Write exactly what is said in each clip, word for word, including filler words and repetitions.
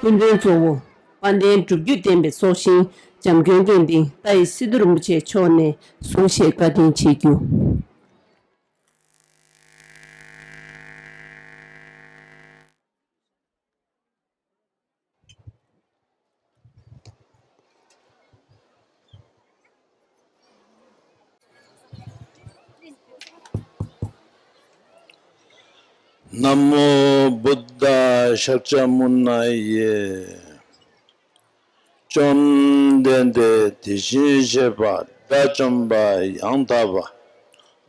སྐུ་མགྲོན་གཙོ་བོ་དཔལ་ལྡན་སྒྲུབ་བརྒྱུད་བསྟན་པའི་སྲོག་ཤིང་འཇམ་མགོན་དགེ་འདུན་ཏཱའི་སི་ཏུ་རིན་པོ་ཆེ་མཆོག་ནས་གསུང་བཤད་བཀའ་དྲིན་ཆེ་རྒྱུ། ན་མོ་བུདྡྷ་ཤཱཀྱ་མུ་ན་ཡེ། བཅོམ་ལྡན་འདས་དེ་བཞིན་གཤེགས་པ་དགྲ་བཅོམ་པ་ཡང་དག་པ་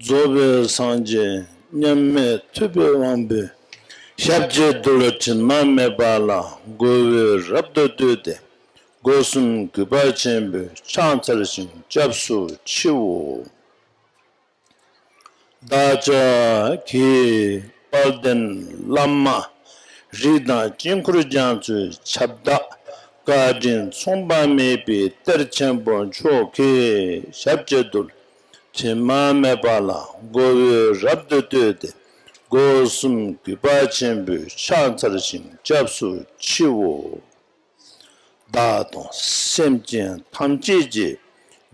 རྫོགས་པའི་སངས་རྒྱས་མཉམ་མེད་ཐུབ་པའི་དབང་པོའི་ཞབས་ཀྱི་རྡུལ་དྲི་མ་མེད་པ་ལ་མགོ་བོས་རབ་ཏུ་བཏུད་དེ། སྒོ་གསུམ་གུས་པ་ཆེན་པོས་ཕྱག་འཚལ་ཞིང་སྐྱབས་སུ་མཆིའོ། བདག་ཅག་གི་དཔལ་ལྡན་བླ་མ་རིགས་དང་དཀྱིལ་འཁོར་རྒྱ་མཚོའི་ཁྱབ་བདག་བཀའ་དྲིན་མཚུངས་པ་མེད་པའི་གཏེར་ཆེན་པོ་མཆོག་གི་ཞབས་ཀྱི་རྡུལ་དྲི་མ་མེད་པ་ལ་མགོ་བོས་རབ་ཏུ་བཏུད་དེ། སྒོ་གསུམ་གུས་པ་ཆེན་པོས་ཕྱག་འཚལ་ཞིང་སྐྱབས་སུ་མཆིའོ། བདག་དང་སེམས་ཅན་ཐམས་ཅད་ཀྱི་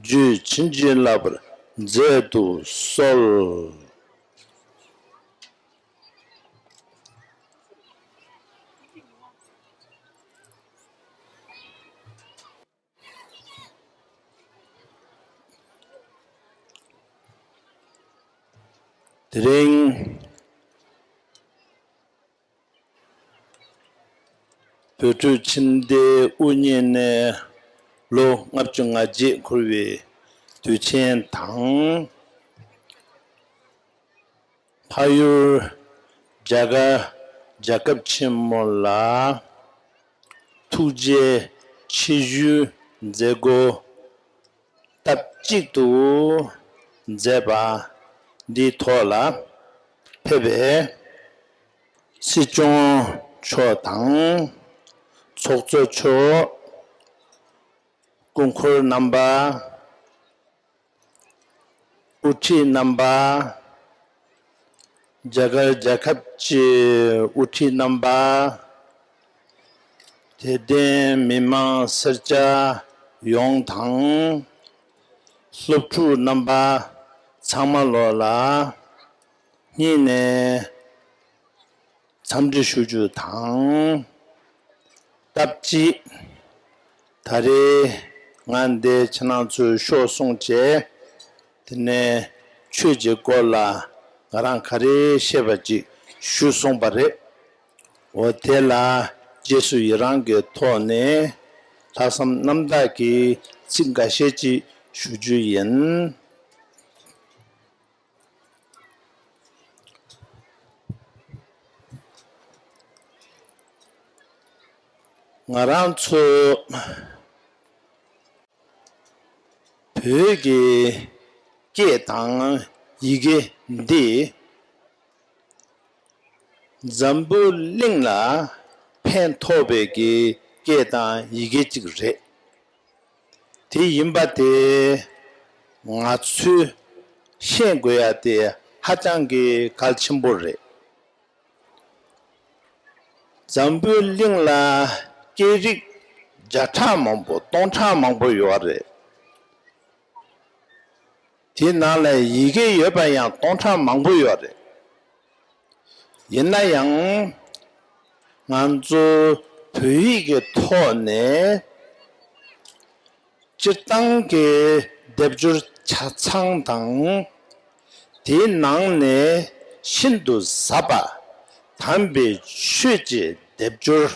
རྒྱུད་བྱིན་གྱིས་བརླབ་པར་མཛད་དུ་གསོལ། དེ་རིང་བོད་ཕྲུག་ཁྱིམ་སྡེ་དབུ་བརྙེས་ནས་ལོ་ལྔ་བཅུ་ང་བརྒྱད་འཁོར་བའི་དུས་ཆེན་དང་། ཕ་ཡུལ་རྒྱ་གར་རྒྱལ་ཁབ་ཆེན་མོ་ལ་ཐུགས་རྗེ་ཆེ་ཞུའི་མཛད་སྒོ་སྟབས་གཅིག་ཏུ་མཛད་པ་འདིའི་ཐོག་ལ་ཕེབས་པའི་སྲིད་སྐྱོང་མཆོག་དང་། ཚོགས་གཙོ་མཆོག། སྐུ་འཁོར་རྣམ་པ། དབུ་ཁྲིད་རྣམ་པ། རྒྱ་གར་རྒྱལ་ཁབ་ཀྱི་དབུ་ཁྲིད་རྣམ་པ། དད་ལྡན་མི་མང་སེར་སྐྱ་ཡོངས་དང་། སློབ་ཕྲུག་རྣམ་པ་ཚང་མ་ལོ་ལ་སྙིང་ནས་འཚམས་འདྲི་ཞུ་རྒྱུ་དང་། སྟབས་གཅིག་ད་རེས་ང་འདིར་ཁྱེད་རང་ཚོའི་ཤོག་གསུངས་བྱས། དེ་ནས་ཆོས་ཀྱི་སྐོར་ལ་ང་རང་ག་རེ་ཤེས་པ་ཅིག་ཞུ་གསུངས་པ་རེད། འོ་དེ་ལ་རྗེས་སུ་ཡི་རང་གི་ཐོག་ནས་ལྷག་བསམ་རྣམ་དག་གིས་ཚིག་འགའ་ཤས་ཅིག་ཞུ་རྒྱུ་ཡིན། ང་རང་ཚོ་བོད་ཀྱི་སྐད་དང་ཡི་གེ་འདི་འཛམ་བུ་གླིང་ལ་ཕན་ཐོགས་པའི་གི་སྐད་དང་ཡི་གེ་གཅིག་རེད། དེ་ཡིན་པ་དེ་ང་ཚོས་ཤེས་དགོས་ཡ་དེ་ཧ་ཅང་གི་གལ་ཆེན་པོ་རེད། འཛམ་བུའི་གླིང་ལ་སྐད་རིགས་བརྒྱ་ཕྲག་མང་པོ་སྟོང་ཕྲག་མང་པོ་ཡོད་རེད། དེའི་ནང་ལ་ཡི་གེ་ཡོད་པ་ཡང་སྟོང་ཕྲག་མང་པོ་ཡོད་རེད། ཡིན་ན་ཡང་ང་ཚོ་བོད་ཡིག་གི་ཐོག་ནས་སྤྱིར་བཏང་གི་སྡེབ་སྦྱོར་ཆ་ཚང་དང་། དེའི་ནང་ནས་ཤིན་ཏུ་ཟབ་པ་དམ་པའི་ཆོས་ཀྱི་སྡེབ་སྦྱོར་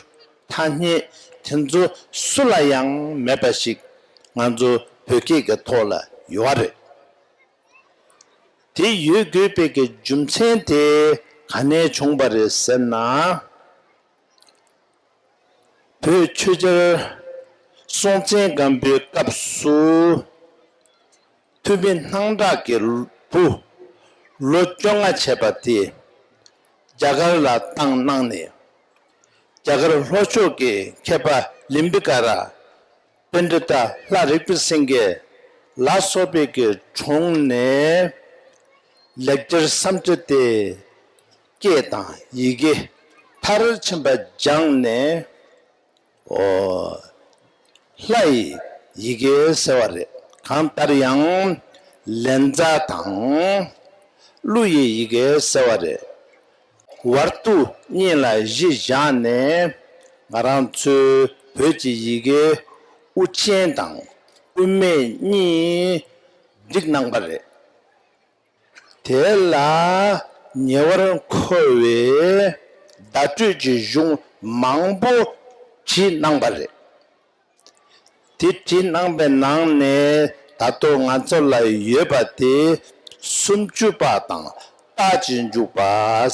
ཐ་སྙད་དེ་ཚོ་སུ་ལ་ཡང་མེད་པ་ཞིག་ང་ཚོ་བོད་སྐད་ཀྱི་ཐོག་ལ་ཡོད་རེད། དེ་ཡོད་དགོས་པའི་གི་རྒྱུ་མཚན་དེ་ག་ནས་བྱུང་བ་རེད་ཟེར་ན། བོད་ཆོས་རྒྱལ་སྲོང་བཙན་སྒམ་པོའི་སྐབས་སུ་ཐུ་མི་སྣང་གྲགས་ཀྱི་བུ་ལོ་བཅོ་ལྔ་བྱས་པ་དེ་རྒྱ་གར་ལ་བཏང་གནང་ནས། རྒྱ་གར་ལྷོ་ཕྱོགས་ཀྱི་མཁས་པ་ལིམ་བི་ཀ་ར། པཎྜི་ཏ་ལྷ་རིག་པའི་སེང་གེ་ལ་སོགས་པའི་གི་དྲུང་ནས་ལེགས་སྦྱར་སུམ་བརྒྱ་དེ་སྐད་དང་ཡི་གེ་མཐར་ཕྱིན་པ་སྦྱངས་ནས། ཨོ། ལྷ་ཡི་ཡི་གེ་ཟེར་བ་རེད། གང་ལྟར་ཡང་ལན་ཚ་དང་ཀླུ་ཡི་ཡི་གེ་ཟེར་བ་རེད། བར་དུ་གཉིས་ལ་གཞི་བཞག་ནས་ང་རང་ཚོའི་བོད་ཀྱི་ཡི་གེ་དབུ་ཅན་དང་དབུ་མེད་གཉིས་བསྒྲིགས་གནང་པ་རེད། དེ་ལ་ཉེ་བར་མཁོ་བའི་བརྡ་སྤྲོད་ཀྱི་གཞུང་མང་པོ་བྲིས་གནང་པ་རེད། དེ་བྲིས་གནང་པའི་ནང་ནས་ད་ལྟོ་ང་ཚོ་ལ་ཡོད་པ་དེ་སུམ་ཅུ་པ་དང་རྟགས་ཀྱི་འཇུག་པ་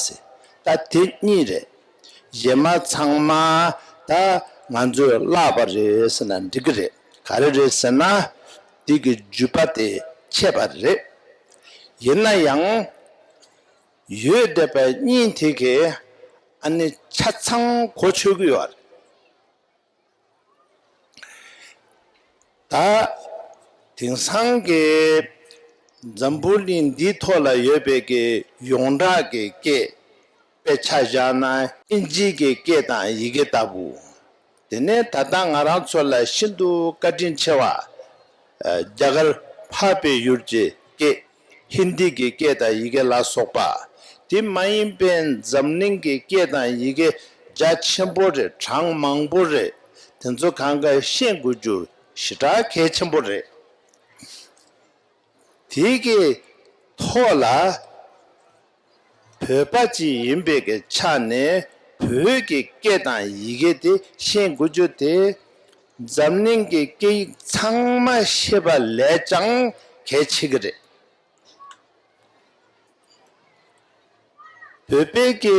ཟེར། ད་དེ་གཉིས་རེད། གཞན་མ་ཚང་མ་ད་ང་ཚོས་བརླག་པ་རེད་ཟེར་ན་འགྲིག་གི་རེད། ག་རེ་རེད་ཟེར་ན། དེ་གི་བརྒྱུད་པ་དེ་ཆད་པ་རེད། ཡིན་ན་ཡང་ཡོད་བསྡད་པ་གཉིས་དེ་གས་ཨ་ནི་ཆ་ཚང་གོ་ཆོད་ཀྱི་ཡོད་རེད། ད་དེང་སང་གི་འཛམ་བུ་གླིང་འདིའི་ཐོག་ལ་ཡོད་པའི་གི་ཡོངས་གྲགས་ཀྱི་སྐད། དཔེ་ཆ་བཞག་ན་ཨིན་ཇིའི་གི་སྐད་དང་ཡི་གེ་ལྟ་བུ། དེ་ནས་ད་ལྟ་ང་རང་ཚོ་ལ་ཤིན་ཏུ་བཀའ་དྲིན་ཆེ་བ། ཨ། རྒྱ་གར་འཕགས་པའི་ཡུལ་གྱི་སྐད། ཧིན་དི་གི་སྐད་དང་ཡི་གེ་ལ་སོགས་པ། དེ་མ་ཡིན་པའི་འཛམ་གླིང་གི་སྐད་དང་ཡི་གེ་རྒྱ་ཆེན་པོ་རེད། གྲངས་མང་པོ་རེད། དེ་ཚོ་གང་ག་ཤེས་དགོས་རྒྱུ་ཞེ་དྲག་གལ་ཆེན་པོ་རེད། དེ་གི་ཐོག་ལ་བོད་པ་ཅིག་ཡིན་པའི་གི་ཆ་ནས་བོད་ཀྱི་སྐད་དང་ཡི་གེ་དེ་ཤེས་དགོས་རྒྱུ་དེ་འཛམ་གླིང་གི་སྐད་ཡིག་ཚང་མ་ཤེས་པ་ལས་ཀྱང་གལ་ཆེ་གི་རེད། བོད་པའི་གི་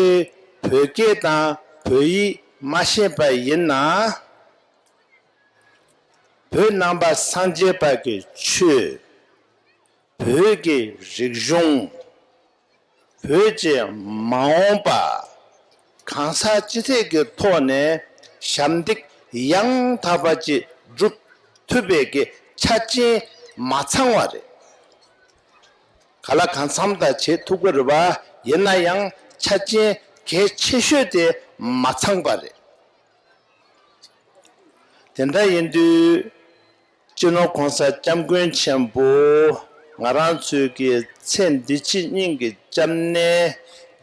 བོད་སྐད་དང་བོད་ཡིག་མ་ཤེས་པ་ཡིན་ན། བོད་ནང་པ་སངས་རྒྱས་པ་གི་ཆོས། བོད་ཀྱི་རིག་གཞུང་། བོད་ཀྱི་མ་འོངས་པ། གང་ཟག་སྤྱི་ཐད་ཀྱི་ཐོག་ནས་ཞབས་འདེགས་ཡང་དག་པ་ཅིག་སྒྲུབ་ཐུབ་པའི་གི་ཆ་རྐྱེན་མ་ཚང་བ་རེད། ག་ལ་གང་འཚམ་ད་བྱེད་ཐུབ་ཀྱི་རེད་པ། ཡིན་ན་ཡང་ཆ་རྐྱེན་གལ་ཆེ་ཤོས་དེ་མ་ཚང་པ་རེད། དེ་འདྲ་ཡིན་དུས། སྤྱི་ནོར་༸གོང་ས་༸སྐྱབས་མགོན་ཆེན་པོ་ང་རང་ཚོའི་གི་ཚེ་འདི་ཕྱི་གཉིས་ཀྱི་སྐྱབས་གནས་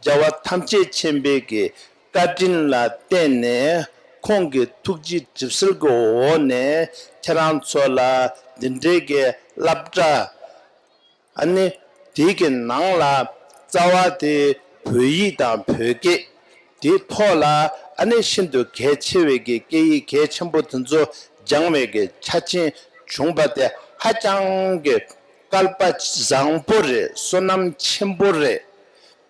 རྒྱལ་བ་ཐམས་ཅད་མཁྱེན་པའི་གི་བཀའ་དྲིན་ལ་བརྟེན་ནས། ཁོང་གི་ཐུགས་རྗེ་གྲིབ་བསིལ་གྱི་འོག་ནས་ཁྱེད་རང་ཚོ་ལ་འདི་འདྲའི་གི་སློབ་གྲྭ། ཨ་ནི་དེའི་གི་ནང་ལ་རྩ་བ་དེ་བོད་ཡིག་དང་བོད་སྐད། དེའི་ཐོག་ལ་ཨ་ནི་ཤིན་ཏུ་གལ་ཆེ་བའི་གི་སྐད་ཡིག་གལ་ཆེན་པོ་དེ་ཚོ་སྦྱང་བའི་གི་ཆ་རྐྱེན་བྱུང་པ་དེ་ཧ་ཅང་གི་སྐལ་པ་བཟང་པོ་རེད། བསོད་ནམས་ཆེན་པོ་རེད།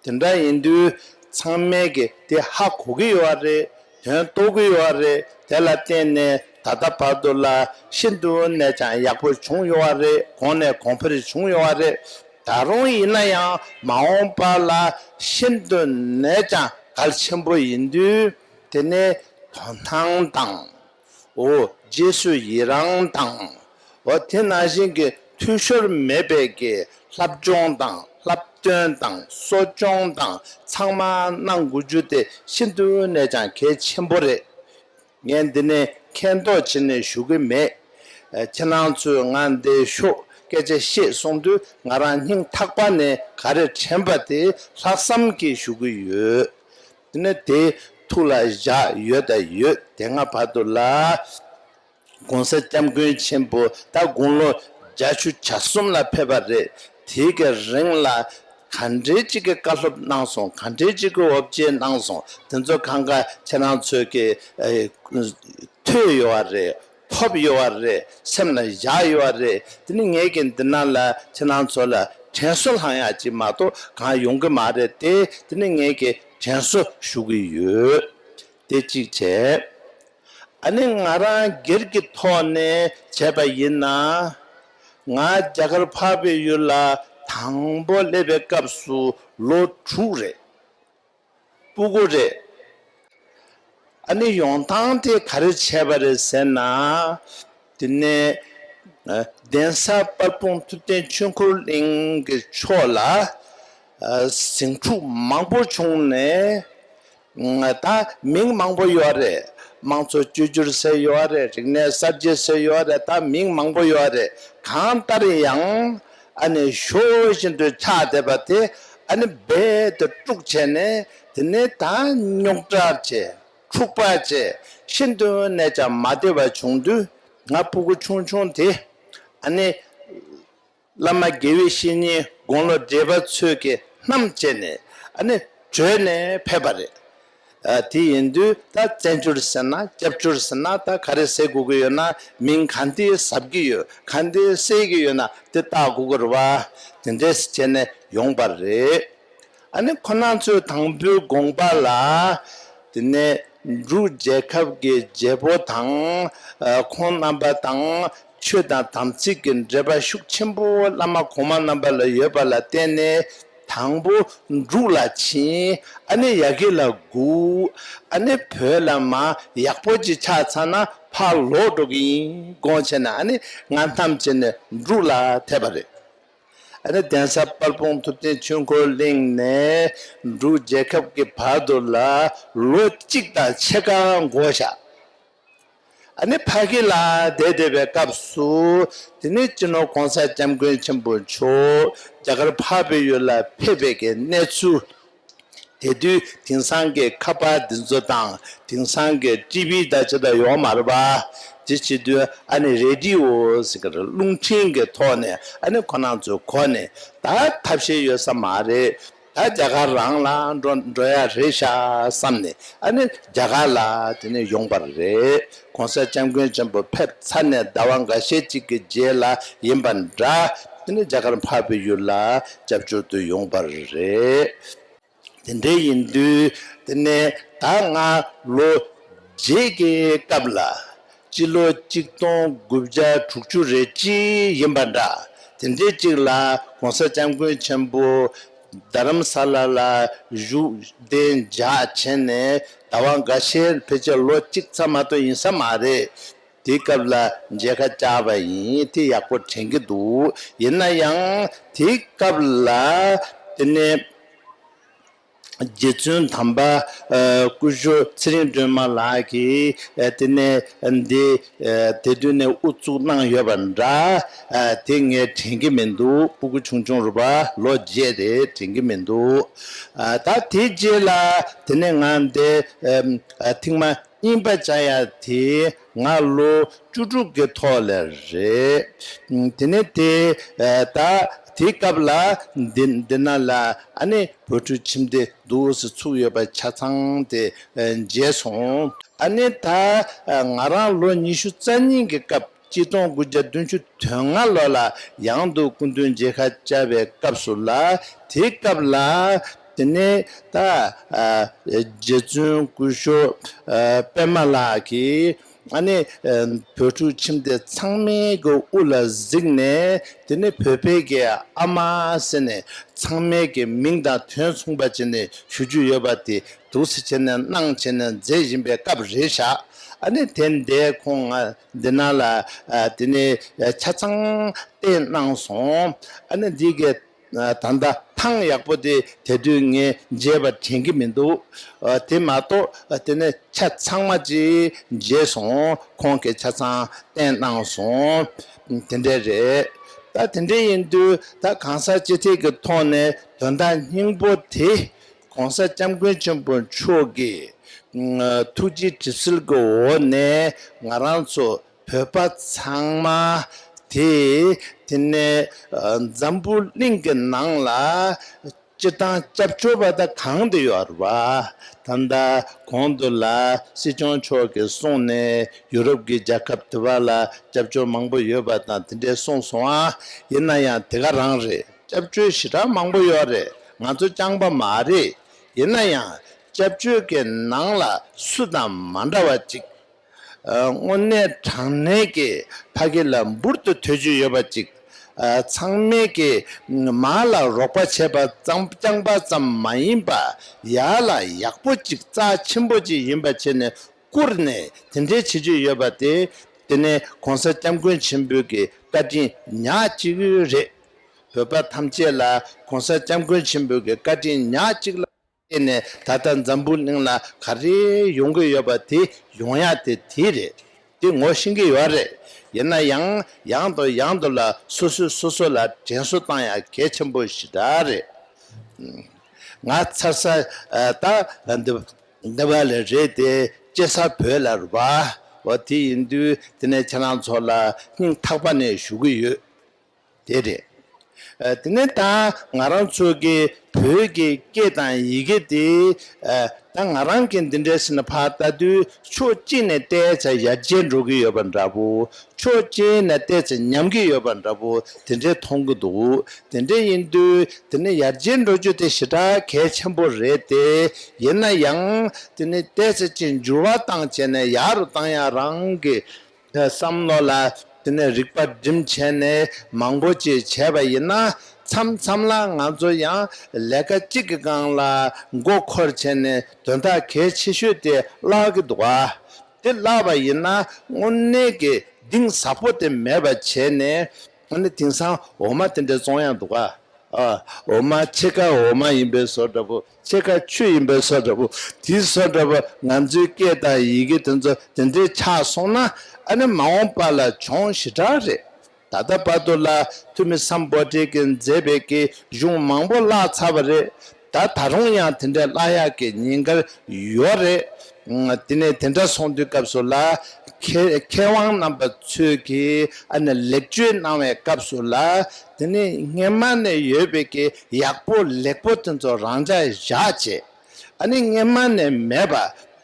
དེ་འདྲ་ཡིན་དུས་ཚང་མས་གི་དེ་ཧ་གོ་གི་ཡོད་རེད། དོན་རྟོགས་ཀྱི་ཡོད་རེད། དེ་ལ་བརྟེན་ནས་ད་ལྟ་བར་དུ་ལ་ཤིན་ཏུ་ནས་ཀྱང་ཡག་པོ་བྱུང་ཡོད་རེད། གོང་ནས་གོང་འཕེལ་བྱུང་ཡོད་རེད། ད་རུང་ཡིན་ན་ཡང་མ་འོངས་པ་ལ་ཤིན་ཏུ་ནས་ཀྱང་གལ་ཆེན་པོ་ཡིན་དུས། དེ་ནས་དོ་སྣང་དང་། འོ། རྗེས་སུ་ཡི་རང་དང་། འོ། དེ་ནང་བཞིན་གྱི་འཐུས་ཤོར་མེད་པའི་གི་བསླབ་སྦྱོང་དང་བསླབ་སྟོན་དང་གསོ་སྐྱོང་དང་ཚང་མ་གནང་དགོས་རྒྱུ་དེ་ཤིན་ཏུ་ནས་ཀྱང་གལ་ཆེན་པོ་རེད། ངས་འདི་ནས་མཁྱེན་རྟོགས་བྱས་ནས་ཞུ་གི་མེད། ཨ། ཁྱེད་རང་ཚོས་ང་འདི་ཤོག་སྐད་ཆ་བཤད་གསུངས་དུས་ང་རང་སྙིང་ཐག་པ་ནས་ག་རེ་དྲན་པ་དེ་ལྷག་བསམ་གྱིས་ཞུ་གི་ཡོད། དེ་ནས་དེ་ཐུགས་ལ་བཞག་ཡོད་དང་ཡོད། དེ་སྔ་བར་དུ་ལ་༸གོང་ས་༸སྐྱབས་མགོན་ཆེན་པོ་ད་དགུང་ལོ་བརྒྱད་ཅུ་གྱ་གསུམ་ལ་ཕེབས་པ་རེད། དེའི་གི་རིང་ལ་ག་འདྲའི་ཅིག་གི་བཀའ་སློབ་གནང་སོང་། ག་འདྲའི་ཅིག་གི་འོ་བརྒྱལ་གནང་སོང་། དེ་ཚོ་གང་ག་ཁྱེད་རང་ཚོས་གི་ཨེ་ཐོས་ཡོད་པ་རེད། ཐོབ་ཡོད་པ་རེད། སེམས་ལ་བཞག་ཡོད་པ་རེད། དེ་ནི་ངས་ཀྱི་འདི་ན་ལ་ཁྱེད་རང་ཚོ་ལ་དྲན་གསོ་བསླང་ཡག་ཅིག་མ་གཏོགས་གང་ཡོང་གི་མ་རེད་དེ། དེ་ནི་ངས་ཀྱི་དྲན་གསོ་ཞུ་གི་ཡོད། དེ་གཅིག་བྱས། ཨ་ནི་ང་རང་སྒེར་གྱི་ཐོག་ནས་བྱས་པ་ཡིན་ན། ང་རྒྱ་གར་འཕགས་པའི་ཡུལ་ལ་དང་པོ་སླེབས་པའི་སྐབས་སུ་ལོ་དྲུག་རེད། སྤུ་གུ་རེད། ཨ་ནི་ཡོང་སྟངས་དེ་ག་རེ་བྱས་པ་རེད་ཟེར་ན། དེ་ནས་ཨ་གདན་ས་དཔལ་སྤུངས་ཐུབ་བསྟན་ཆོས་འཁོར་གླིང་གི་ཕྱོགས་ལ་ཨ་ཟིང་འཁྲུག་མང་པོ་བྱུང་ནས། ད་མིང་མང་པོ་ཡོད་རེད། དམངས་གཙོ་བཅོས་བསྒྱུར་ཟེར་ཡོད་རེད། རིག་གནས་གསར་བརྗེ་ཟེར་ཡོད་རེད། ད་མིང་མང་པོ་ཡོད་རེད། གང་ལྟར་ཡང་ཨ་ནི་ཤོར་བཞིན་དུ་ཆགས་བསྡད་པ་དེ་ཨ་ནི་རྦད་དེ་དཀྲུགས་བྱས་ནས། དེ་ནས་ད་རྙོག་དྲ་བྱས། འཁྲུག་པ་བྱས། ཤིན་ཏུ་ནས་ཀྱང་མ་བདེ་བ་བྱུང་དུས། ང་སྤུ་གུ་ཆུང་ཆུང་དེ་ཨ་ནི་བླ་མ་དགེ་བའི་བཤེས་གཉེན་དགུང་ལོ་བགྲེས་པ་ཚོས་ཀྱིས་བསྣམས་བྱས་ནས་ཨ་ནི་བྲོས་ནས་ཕེབས་པ་རེད། ཨ། དེ་ཡིན་དུས་ད་བཙན་བྱོལ་ཟེར་ན། སྐྱབས་བཅོལ་ཟེར་ན། ད་ག་རེ་ཟེར་དགོས་ཀྱི་ཡོད་ན། མིང་ག་འདྲ་གཟབ་ཀྱི་ཡོད། ག་འདྲ་གསལ་གྱི་ཡོད་ན་དེ་བཏགས་དགོས་ཀྱི་རེད་བ། དེ་འདྲས་བྱས་ནས་ཡོང་པ་རེད། ཨ་ནི་ཁོ་རང་ཚོའི་དང་པོའི་དགོངས་པ་ལ། དེ་ནས་འབྲུག་རྒྱལ་ཁབ་ཀྱི་རྒྱལ་པོ་དང་། ཨ། ཁོང་རྣམ་པ་དང་ཆོས་དང་དམ་ཚིག་གི་འབྲེལ་བ་ཤུགས་ཆེན་པོ་བླ་མ་གོང་མ་རྣམ་པ་ལ་ཡོད་པ་ལ་བརྟེན་ནས། དང་པོ་འབྲུག་ལ་ཕྱིན། ཨ་ནི་ཡ་གི་ལ་སྒུག་ཨ་ནི་བོད་ལ་མར་ཡག་པོ་ཅིག་ཆགས་ཚར་ན་ཕར་ལོག་འགྲོ་གི་ཡིན་དགོངས་བྱས་ནས། ཨ་ནི་ང་བསྣམས་བྱས་ནས་འབྲུག་ལ་ཐེབས་པ་རེད། ཨ་ནི་གདན་ས་དཔལ་སྤུངས་ཐུབ་བསྟན་ཆོས་འཁོར་གླིང་ནས་འབྲུག་རྒྱལ་ཁབ་ཀྱི་བར་དུ་ལ་ལོ་གཅིག་དང་ཕྱེད་ཀ་འགོར་བཞག་ཨ་ནི་ཕ་གི་ལ་བསྡད་བསྡད་པའི་སྐབས་སུ། དེ་ནས་སྤྱི་ནོར་༸གོང་ས་༸སྐྱབས་མགོན་ཆེན་པོ་མཆོག་རྒྱ་གར་འཕགས་པའི་ཡུལ་ལ་ཕེབས་པའི་གི་གནས་ཚུལ། དེ་དུས་དེང་སང་གི་ཁ་པར་འདི་ཚོ་དང་། དེང་སང་གི་ཊི་ཝི་དང་ཅི་དང་ཡོད་མ་རེད་པ། དེ་བྱེད་དུས་ཨ་ནི་རེ་ཌི་ཡོ་ཟེར་གི་རེད། རླུང་འཕྲིན་གྱི་ཐོག་ནས་ཨ་ནི་ཁོ་རང་ཚོའི་གོ་ནས། ད་ཐབས་ཤེས་ཡོད་ས་མ་རེད། ད་རྒྱ་གར་རང་ལ་འགྲོ་འགྲོ་ཡ་རེད་ཤག་བསམ་ནས། ཨ་ནི་རྒྱ་གར་ལ་དེ་ནས་ཡོང་པ་རེད། ༸གོང་ས་༸སྐྱབས་མགོན་ཆེན་པོ་ཕེབས་ཚར་ནས་ཟླ་བ་འགའ་ཤས་ཅིག་གི་རྗེས་ལ་ཡིན་པ་འདྲ། དེ་ནས་རྒྱ་གར་འཕགས་པའི་ཡུལ་ལ་སྐྱབས་བཅོལ་དུ་ཡོང་པ་རེད། དེ་འདྲ་ཡིན་དུས་དེ་ནས་ད་ང་ལོ་བརྒྱད་ཀྱི་སྐབས་ལ། སྤྱི་ལོ་གཅིག་སྟོང་དགུ་བརྒྱ་དྲུག་ཅུ་རེ་གཅིག་ཡིན་པ་འདྲ། དེ་འདྲའི་གཅིག་ལ་༸གོང་ས་༸སྐྱབས་མགོན་ཆེན་པོ་རྡ་རམ་ས་ལ་ལ་བཞུགས་གདན་འཇགས་བྱས་ནས་ཟླ་བ་འགའ་ཤས། ཕལ་ཆེར་ལོ་གཅིག་ཙམ་མ་གཏོགས་ཡིན་ས་མ་རེད། དེའི་སྐབས་ལ་མཇལ་ཁ་བཅར་བ་ཡིན། དེ་ཡག་པོ་དྲན་གྱི་འདུག་ཡིན་ན་ཡང་དེའི་སྐབས་ལ་དེ་ནས་རྗེ་བཙུན་དམ་པ་ཨ་སྐུ་ཞབས་ཚེ་རིང་སྒྲོལ་མ་ལགས་ཀྱིས་ཨ་དེ་ནས་འདི་ཨ་དེ་དུས་ནས་དབུ་བཙུགས་གནང་ཡོད་པ་འདྲ། ཨ་དེ་ངས་དྲན་གྱི་མི་འདུག་སྤུ་གུ་ཆུང་ཆུང་རེད་པ། ལོ་བརྒྱད་རེད། དྲན་གྱི་མི་འདུག་ཨ་ད་དེ་རྗེས་ལ་དེ་ནས་ང་འདི་ཨ་ཐེངས་མ་གཉིས་པ་བཅར་ཡ་དེ་ང་ལོ་བཅུ་དྲུག་གི་ཐོག་ལ་རེད། དེ་ནས་དེ་ཨ་ད་དེའི་སྐབས་ལ་འདི་འདི་ན་ལ་ཨ་ནི་བོད་ཕྲུག་ཁྱིམ་སྡེ་འདུག་སེ་ཚུགས་ཡོད་པ་ཆ་ཚང་དེ་ཨ་མཇལ་སོང་། ཨ་ནི་ད་ཨ་ང་རང་ལོ་ཉི་ཤུ་རྩ་གཉིས་ཀྱི་སྐབས། གཅིག་སྟོང་དགུ་བརྒྱ་བདུན་ཅུ་དོན་ལྔ་ལོ་ལ་ཡང་དུ་སྐུ་མདུན་མཇལ་ཁ་བཅར་བའི་སྐབས་སུ་ལ། དེའི་སྐབས་ལ་དེ་ནས་ད་ཨ་རྗེ་བཙུན་སྐུ་ཞབས་ཨ་པད་མ་ལགས་ཀྱིས་ཨ་ནི་ཨ་བོད་ཕྲུག་ཁྱིམ་སྡེ་ཚང་མའི་གི་དབུ་ལ་གཟིགས་ནས། དེ་ནས་བོད་པའི་གི་ཨ་མ་ཟེར་ནས་ཚང་མའི་གི་མིང་དང་དོན་མཚུངས་པ་བྱས་ནས་ཞུ་རྒྱུ་ཡོད་པ་དེ་འདུག་སེ་བྱས་ནས་གནང་བྱས་ནས་མཛད་བཞིན་པའི་སྐབས་རེད་ཤག་ཨ་ནི་དེ་འདྲའི་ཁོང་ང་འདི་ན་ལ་ཨ་དེ་ནས་ཆ་ཚང་བསྟན་གནང་སོང་། ཨ་ནི་འདི་གའི་ཨ་ད་ལྟ་ཐང་ཡག་པོ་དེ་དེ་དུས་ངས་མཇལ་བ་དྲན་གྱི་མི་འདུག་ཨ་དེ་མ་གཏོགས་ཨ་དེ་ནས་ཆ་ཚང་མ་ཅིག་མཇལ་སོང་། ཁོང་གིས་ཆ་ཚང་བསྟན་གནང་སོང་། དེ་འདྲ་རེད། ད་དེ་འདྲ་ཡིན་དུས་ད་གང་ཟག་སྤྱི་ཐེར་གྱི་ཐོག་ནས་དོན་དག་སྙིང་པོ་དེ། ༸གོང་ས་༸སྐྱབས་མགོན་ཆེན་པོ་མཆོག་གི་ཨ་ཐུགས་རྗེ་གྲིབ་བསིལ་གྱི་འོག་ནས་ང་རང་ཚོ་བོད་པ་ཚང་མ་དེ་དེ་ནས་ཨ་འཛམ་བུ་གླིང་གི་ནང་ལ་སྤྱིར་བཏང་སྐྱབས་བཅོལ་བ་ད་གང་དུ་ཡོད་རེད་པ། ད་ལྟ་གོང་དུ་ལ་སྲིད་སྐྱོང་མཆོག་གིས་གསུངས་ནས་ཡུ་རོབ་ཀྱི་རྒྱལ་ཁབ་དེ་བ་ལ་སྐྱབས་བཅོལ་མང་པོ་ཡོད་པ་དང་དེ་འདྲས་གསུངས་སོང་ཨ། ཡིན་ན་ཡང་དེ་ག་རང་རེད། སྐྱབས་བཅོལ་ཞེ་དྲག་མང་པོ་ཡོད་རེད། ང་ཚོ་རྐྱང་པ་མ་རེད། ཡིན་ན་ཡང་སྐྱབས་བཅོལ་གྱི་ནང་ལ་སུ་དང་མ་འདྲ་བ་ཅིག་ཨ་དངོས་གནས་དྲང་གནས་ཀྱི་ཕ་གི་ལ་འབུར་དུ་དོད་རྒྱུ་ཡོད་པ་ཅིག་ཨ་ཚང་མས་ཀྱི་མ་ལ་རོགས་པ་བྱས་པ་ཙམ་རྐྱང་པ་ཙམ་མ་ཡིན་པ། ཡར་ལ་ཡག་པོ་ཅིག་རྩ་ཆེན་པོ་ཅིག་ཡིན་པ་བྱས་ནས་བཀུར་ནས་དེ་འདྲའི་བྱེད་རྒྱུ་ཡོད་པ་དེ། དེ་ནས་༸གོང་ས་༸སྐྱབས་མགོན་ཆེན་པོའི་གི་བཀའ་དྲིན་ཉག་གཅིག་རེད། བོད་པ་ཐམས་ཅད་ལ་༸གོང་ས་༸སྐྱབས་མགོན་ཆེན་པོའི་གི་བཀའ་དྲིན་ཉག་གཅིག་ལ། བྱས་ནས་ད་ལྟ་འཛམ་བུ་གླིང་ལ་ག་རེ་ཡོང་གི་ཡོད་པ་དེ་ཡོང་ཡ་དེ་དེ་རེད། དེ་ངོ་ཤེས་ཀྱི་ཡོད་རེད། ཡིན་ན་ཡང་ཡང་དང་ཡང་དུ་ལ་སོ་སོས་སོ་སོ་ལ་དྲན་གསོ་བཏང་ཡ་གལ་ཆེན་པོ་ཞེ་དྲག་རེད། ང་ཚར་ས་ད་འདི་འདི་བ་ལ་རེད་དེ་སྐྱེ་ས་བོད་ལ་རེད་པ། འོ་དེ་ཡིན་དུས་དེ་ནས་ཁྱེད་རང་ཚོ་ལ་སྙིང་ཐག་པ་ནས་ཞུ་གི་ཡོད། དེ་རེད། ཨ། དེ་ནས་ད་ང་རང་ཚོ་གི་བོད་ཀྱི་སྐད་དང་ཡི་གེ་དེ། ཨ། ད་ང་རང་གི་འདི་འདྲའི་ཟེར་ན་ཕར་ལྟ་དུས་ཕྱོགས་གཅིག་ནས་བལྟས་ཙང་ཡར་རྒྱས་འགྲོ་གི་ཡོད་པ་འདྲ་པོ། ཕྱོགས་གཅིག་ནས་བལྟས་ཙང་ཉམས་ཀྱི་ཡོད་པ་འདྲ་པོ་དེ་འདྲའི་མཐོང་གི་འདུག་དེ་འདྲ་ཡིན་དུས་དེ་ནི་ཡར་རྒྱས་འགྲོ་རྒྱུ་དེ་ཞེ་དྲག་གལ་ཆེན་པོ་རེད་དེ། ཡིན་ན་ཡང་དེ་ནི་བལྟས་ཙང་ཅིག་འགྱུར་བ་བཏང་བྱས་ནས་ཡག་རུ་བཏང་ཡ་རང་གི་བསམ་བློ་ལ་དེ་ནས་རིག་པ་སྒྲིམ་བྱས་ནས་མང་པོ་ཅིག་བྱས་པ་ཡིན་ན། མཚམས་མཚམས་ལ་ང་ཚོ་ཡང་ལས་ཀ་གཅིག་གི་སྒང་ལ་མགོ་འཁོར་བྱས་ནས་དོན་དག་གལ་ཆེ་ཤོས་དེ་བརླག་གི་འདུག་ག་དེ་བརླག་པ་ཡིན་ན་དངོས་གནས་ཀྱི་གཏིང་ཟབ་པོ་དེ་མེད་པ་བྱས་ནས། ཨ་ནི་དེང་སང་འོ་མ་དེ་འདྲ་བཙོང་ཡག་འདུག་ག་ཨ། འོ་མ་ཕྱེད་ཀ་འོ་མ་ཡིན་པའི་བཟོ་འདྲ་པོ། ཕྱེད་ཀ་ཆུ་ཡིན་པའི་བཟོ་འདྲ་པོ། དེའི་བཟོ་འདྲ་པོ་ང་ཚོའི་སྐད་དང་ཡི་གེ་དེ་ཚོ་དེ་འདྲའི་ཆགས་སོང་ན། ཨ་ནི་མ་འོངས་པ་ལ་གྱོང་ཞེ་དྲག་རེད། ད་ལྟ་བར་དུ་ལ་ཐུ་མི་སམ་བྷོ་ཊ་གིས་མཛད་པའི་གི་གཞུང་མང་པོ་བརླག་ཚར་བ་རེད། ད་ད་རུང་ཡང་དེ་འདྲ་བརླག་ཡག་གི་ཉེན་ཁ་ཡོད་རེད། དེ་ནས་དེ་འདྲ་སོང་དུས་སྐབས་སུ་ལ་མཁས་མཁས་དབང་རྣམ་པ་ཚོས་ཀྱིས་ཨ་ནི་ལེགས་བཅོས་གནང་བའི་སྐབས་སུ་ལ་དེ་ནི་སྔན་མ་ནས་ཡོད་པའི་གི་ཡག་པོ་ལེགས་པོ་དེ་ཚོ་རང་འཇགས་བཞག་བྱས། ཨ་ནི་སྔན་མ་ནས་མེད་པ་